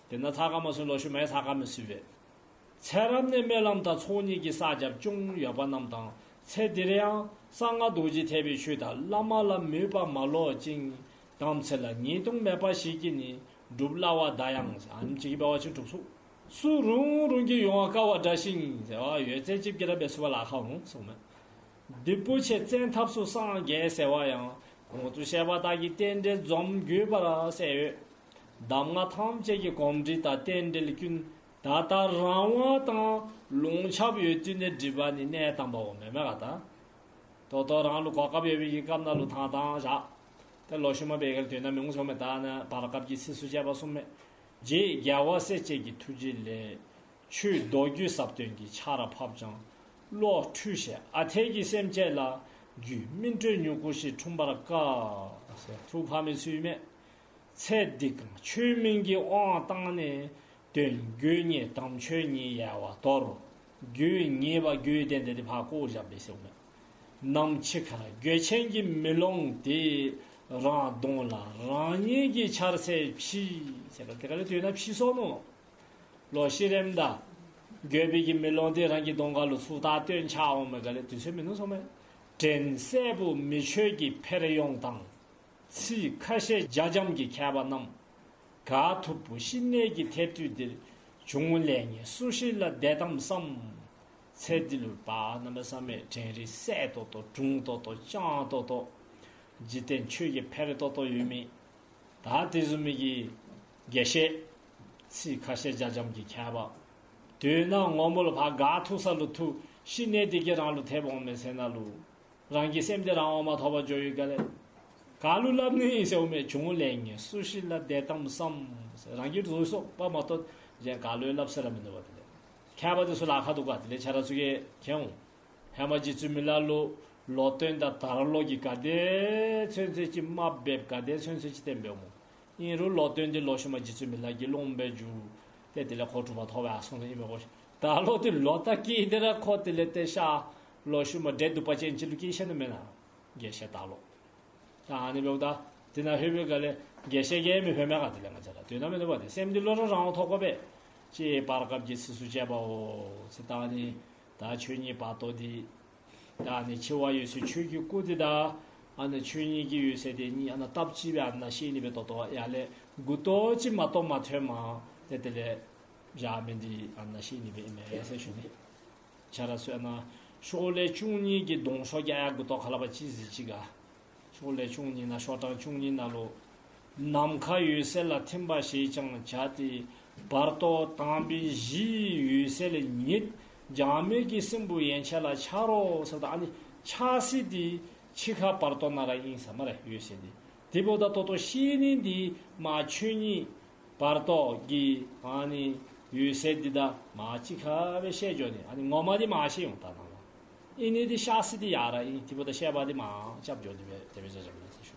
དེ་ནང་ཚ་ཁ་མ་ཚུད་ལོག་ཤུལ་མ་ཡང་ཚ་ཁ་མི་ཚུད་པས། ཚེ་རབས་ནས་སྨོན་ལམ་དང་ཚོགས་གཉིས་ཀྱི་བསགས་རྒྱབ་ཅུང་ཡོད་པ་རྣམས་དང་ཚེ་འདིར་ཡང་གསང་སྔགས་རྡོ་རྗེ་ཐེག་པའི་ཆོས་དང་བླ་མ་ལ་མོས་པ་མ་ལོག་ཅིང་། དམ་ཚིག་ལ་ཉེས་ལྟུང་མེད་པ་ཞིག་གིས་ནི། སྒྲུབ་སླ་བ་འདི་ཡང་ཟེར། ཨ་ནེམ་ཅིག་གིས་འབད་བ་ཅིན་འགྲུབ་ཚུགས། སུ་རུང་རུང་གིས་ཡོང་བ་དཀའ་བ་འདྲ་ཞིང་ཟེར་བ། ཡོད་ཚད་ཅིག་གིས་ར་འབད་ཚུགས་པར་ལཱ་ཁག་འོང་གསུངམ་མས། སྡིག་པོ་ཆེ་བཙན་ཐབས་སུ་སངས་རྒྱས་ཟེར་བ་ཡང་། གོང་དུ་བཤད་པ་དག་གི་རྟེན་འབྲེལ་འཛོམས་དགོས་པར་གསལ་ཡོད། གདམས་ངག་ཐམས་ཅད་ཀྱི་གོམས་འདྲིས་དང་རྟེན་འབྲེལ་ཀུན། ད་ལྟ་རང་དབང་དང་ལོངས་ཁྱབ་ཡོད་དུས་ནས་སྒྲིབ་པ་ནི། གནས་དང་པའོ། མེན་མས་ག། ད་ད་ལྟོ་རང་ལུ་གོ་སྐབས་ཡོད་པའི་གི་སྐབས་ནང་ལུ་ཐང་ཐང་བཞག། ཏེ་ལོག་ཤུལ་མ་འབད་ག་ལས་དོན་དག་མི་འོང་གསུངམ་མས། ད་ནཱ་བར་སྐབས་ཀྱི་ཚིགས་སུ་བཅད་པ་གསུངམ་མས། རྗེ་རྒྱལ་བ་སྲས་བཅས་ཀྱི་ཐུགས་རྗེ་ལས། ཆོས་མདོ་རྒྱུད་ཟབ་དོན་གྱི་ཆར་ཕབ་ཀྱང་། བློ་འཁྲུལ་ཞེས་ཨ་འཐས་ཀྱི་སེམས་ཅན་ལ། རྒྱུད་སྨིན་གྲོལ་མྱུ་གུ་ཞིག་འཁྲུངས་པར་དཀའ། ཟེར་ཐུགས་ཕམ་མི་ཚུ་ཨིན་མས། ཚེ་འདི་གང་ཆོས་མིན་གྱི་དབང་བཏང་ནས། དོན་དགོས་ངེས་དམ་ཆོས་ཉིད་ཡལ་བར་དོར། དགོས་ངེས་པ་དགོས་དོན་དེ་ཕར་བཀོ་བཞག་པས་ཟེར་མས། ནམ་འཆི་ཁར་དགོས་ཆེན་གྱི་མེ་ལོང་དེ། རང་གདོང་ལ་རང་ཉིད་ཀྱིས་འཆར་ཚད་ཕྱིས། ཟེར་ག་ལས་དེ་ག་ལས་དོན་དག་ཕྱིས་སོ་ནུག། ལོག་ཤི་རནམ་ད་དགོས་པའི་གི་མེ་ལོང་དེ་རང་གི་གདོང་ཁ་ལུ་ཚུར་ད་སྟོན་འཆར་འོང་མས་ག་ལས་དུས་ཚོད་མིན་ནུག་གསུངམ་མས། དྲན་གསལ་པོ་མི་ཆོས་ཀྱི་ཕེར་གཡོགས་དང་། ཚིག་ཁ་ཤས་རྒྱ་འབྱམས་ཀྱི་མཁས་པ་རྣམས། ག་ཐུབ་པོ་ཤི་ནད་ཀྱིས་ཐེབས་དུས་འདིར། བྱུང་ལས་ངན་སུ་ཞིག་ལ་བདེ་དམ་བསམ། ཚེ་འདི་ལུ་བ་གནམ་མེད་ས་མེད་དྲན་རིག་གསལ་ཏོག་ཏོ་གྲུང་ཏོག་ཏོ་སྤྱང་ཏོག་ཏོ། འཇིག་རྟེན་ཆོས་ཀྱི་ཕེར་ཏོག་ཏོ་ཡོད་མི་ད་དེ་བཟུམ་མའི་གི་དགེ་བཤེས། ཚིག་ཁ་ཤས་རྒྱ་འབྱམས་ཀྱི་མཁས་པ། དོན་དག་ངོ་མ་ལུ་ཕར་ག་ཐུག་ས་ལུ་ཐུག། ཤི་ནད་འདི་གིས་རང་ལུ་ཐེབས་འོང་མི་ཚེ་ནང་ལུ། རང་གི་སེམས་འདི་རང་དབང་མ་ཐོབ་པར་འགྱོ་ཡི་ག་ལས། ག་ལུ་སླབ་ནི་ཨིན་ཟེར་འོང་མས། བྱུང་ལས་ངན་སུ་ཞིག་ལ་བདེ་དམ་བསམ། རང་གིས་བཟོ་སོང་པ་མ་གཏོགས་གཞན་ག་ལུ་ཡང་སླབ་ས་ར་མིན་འདུག་པ། དེ་ལས་མཁས་པ་དེ་ཚུ་ལཱ་ཁག་འདུག་ག། དེ་ལས་ཆ་ར་ཚུ་གིས་མཁྱེན་འོང་། ཧེ་མ་རྗེ་བཙུན་མི་ལ་ལུ་ལོ་སྟོན་དང་དར་ལོ་གིས་ག་དེ་ཚུན་ཚོད་ཅིག་དམའ་འབེབས་ག་དེ་ཚུན་ཚོད་ཅིག་བསྟན་འབདཝ་སྨོ། ཨིན་རུང་ལོ་སྟོན་འདི་ལོག་ཤུལ་མ་རྗེ་བཙུན་མི་ལ་གི་སློབ་མ་སྦེ་འགྱུར། ཏེ་དེ་ལས་ཁོ་གྲུབ་པ་ཐོབ་པར་སོང་ནི་ཨིན་མས་གོ། དར་ལོ་འདི་ལོ་རྟགས་ཀྱིས་དེ་ར་ཁོ་དེ་ལས་ཏེ་ཤ་ལོག་ཤུལ་མ་འདྲེ་གདུག་པ་ཅན་ཅིག་ལུ་སྐྱེས་ཤི་ནི་མེན་ན། དགེ་བཤེས་དར་ལོ། ད་ཨ་ནི་འབདཝ་ད་དེ་ནང་ལྷོད་པའི་སྒང་ལས་དགེ་བཤེས་ཀྱིས་མི་ལྷོད་མས་ག། དེ་ལས་ང་བཅས་ར་དོན་དག་མིན་འདུག་པ། དེ་སེམས་འདི་ལུ་ར་རང་དབང་ཐོབ་དགོ་པས། ཅེས་བར་སྐབས་ཀྱི་ཚིགས་སུ་བཅད་པའོ། ཟེར་ད་ཨ་ནི་ད་ཆོས་ཉིད་བར་དོ་འདི། ད་ཨ་ནི་འཆི་བ་འོད་གསལ་ཆོས་ཀྱི་སྐུ་འདི་དང་ཨ་ནི་ཆོས་ཉིད་ཀྱི་འོད་གསལ་འདི་གཉིས་ཨ་ནཱ་སྟབས་གཅིག་སྦེ་ཨ་ནཱ་བཤད་ནི་སྦེ་ཏོག་ཏོ་ཡར་ལས་མགུ་ཏོ་ཅིག་མ་གཏོགས་མ་ཐོན་མས། ཏེ་དེ་ལས་བཞག་མི་འདི་ཨ་ནཱ་བཤད་ནི་སྦེ་ཨིན་མས་ཟེར་ཞུ་ནི། ཆ་ར་ཚུ་ཨ་ནཱ་ཤོག་ལེབ་བཅུ་གཉིས་ཀྱི་གདོང་ཤོག་རྒྱབ་ཡར་མགུ་ཏོ་ཁ་ལས་ཕར་ཅིག་གཟིགས་ཅི་ག། ཤོག་ལེབ་བཅུ་གཉིས་ནང་ཤོག་གྲངས་བཅུ་གཉིས་ནང་ལུ། ནམ་མཁའ་འོད་གསལ་ལ་ཐིམ་པ་ཞེས་ཀྱང་བྱ་སྟེ། བར་དོ་དང་པོའི་གཞིའི་འོད་གསལ་ཉིད་འཇག་མེད་ཀྱི་སྲིན་བུ་ཡན་ཆད་ལ་འཆར་རོ་ཟེར་ད་ཨ་ནི་འཆར་ས་འདི་འཆི་ཁ་བར་དོ་ནང་ར་ཨིན་ཟེར་སྨ་རེ། འོད་གསལ་འདི་དེ་འབདཝ་ད་ཏོག་ཏོ་ཤི་ནི་འདི་མ་ཆོས་ཉིད་བར་དོ་གི་ཨ་ནི་འོད་གསལ་འདི་དང་མ་གཅིག་ཁར་སྦེ་ཤར་འགྱོ་ནི། ཨ་ནི་ངོ་མ་འདི་མ་ཤར་འོང་ད་ནང་ལུ། ཨིན་ནི་འདི་ཤར་ས་འདི་ཡར་ར་ཨིན། དེ་འབདཝ་ད་ཤར་བ་འདི་མ་རྐྱབ་འགྱོ་ནི་སྦེ་དེ་སྦེ་བཞག་བཞགཔ་ཨིན་ཟེར་ཞུ།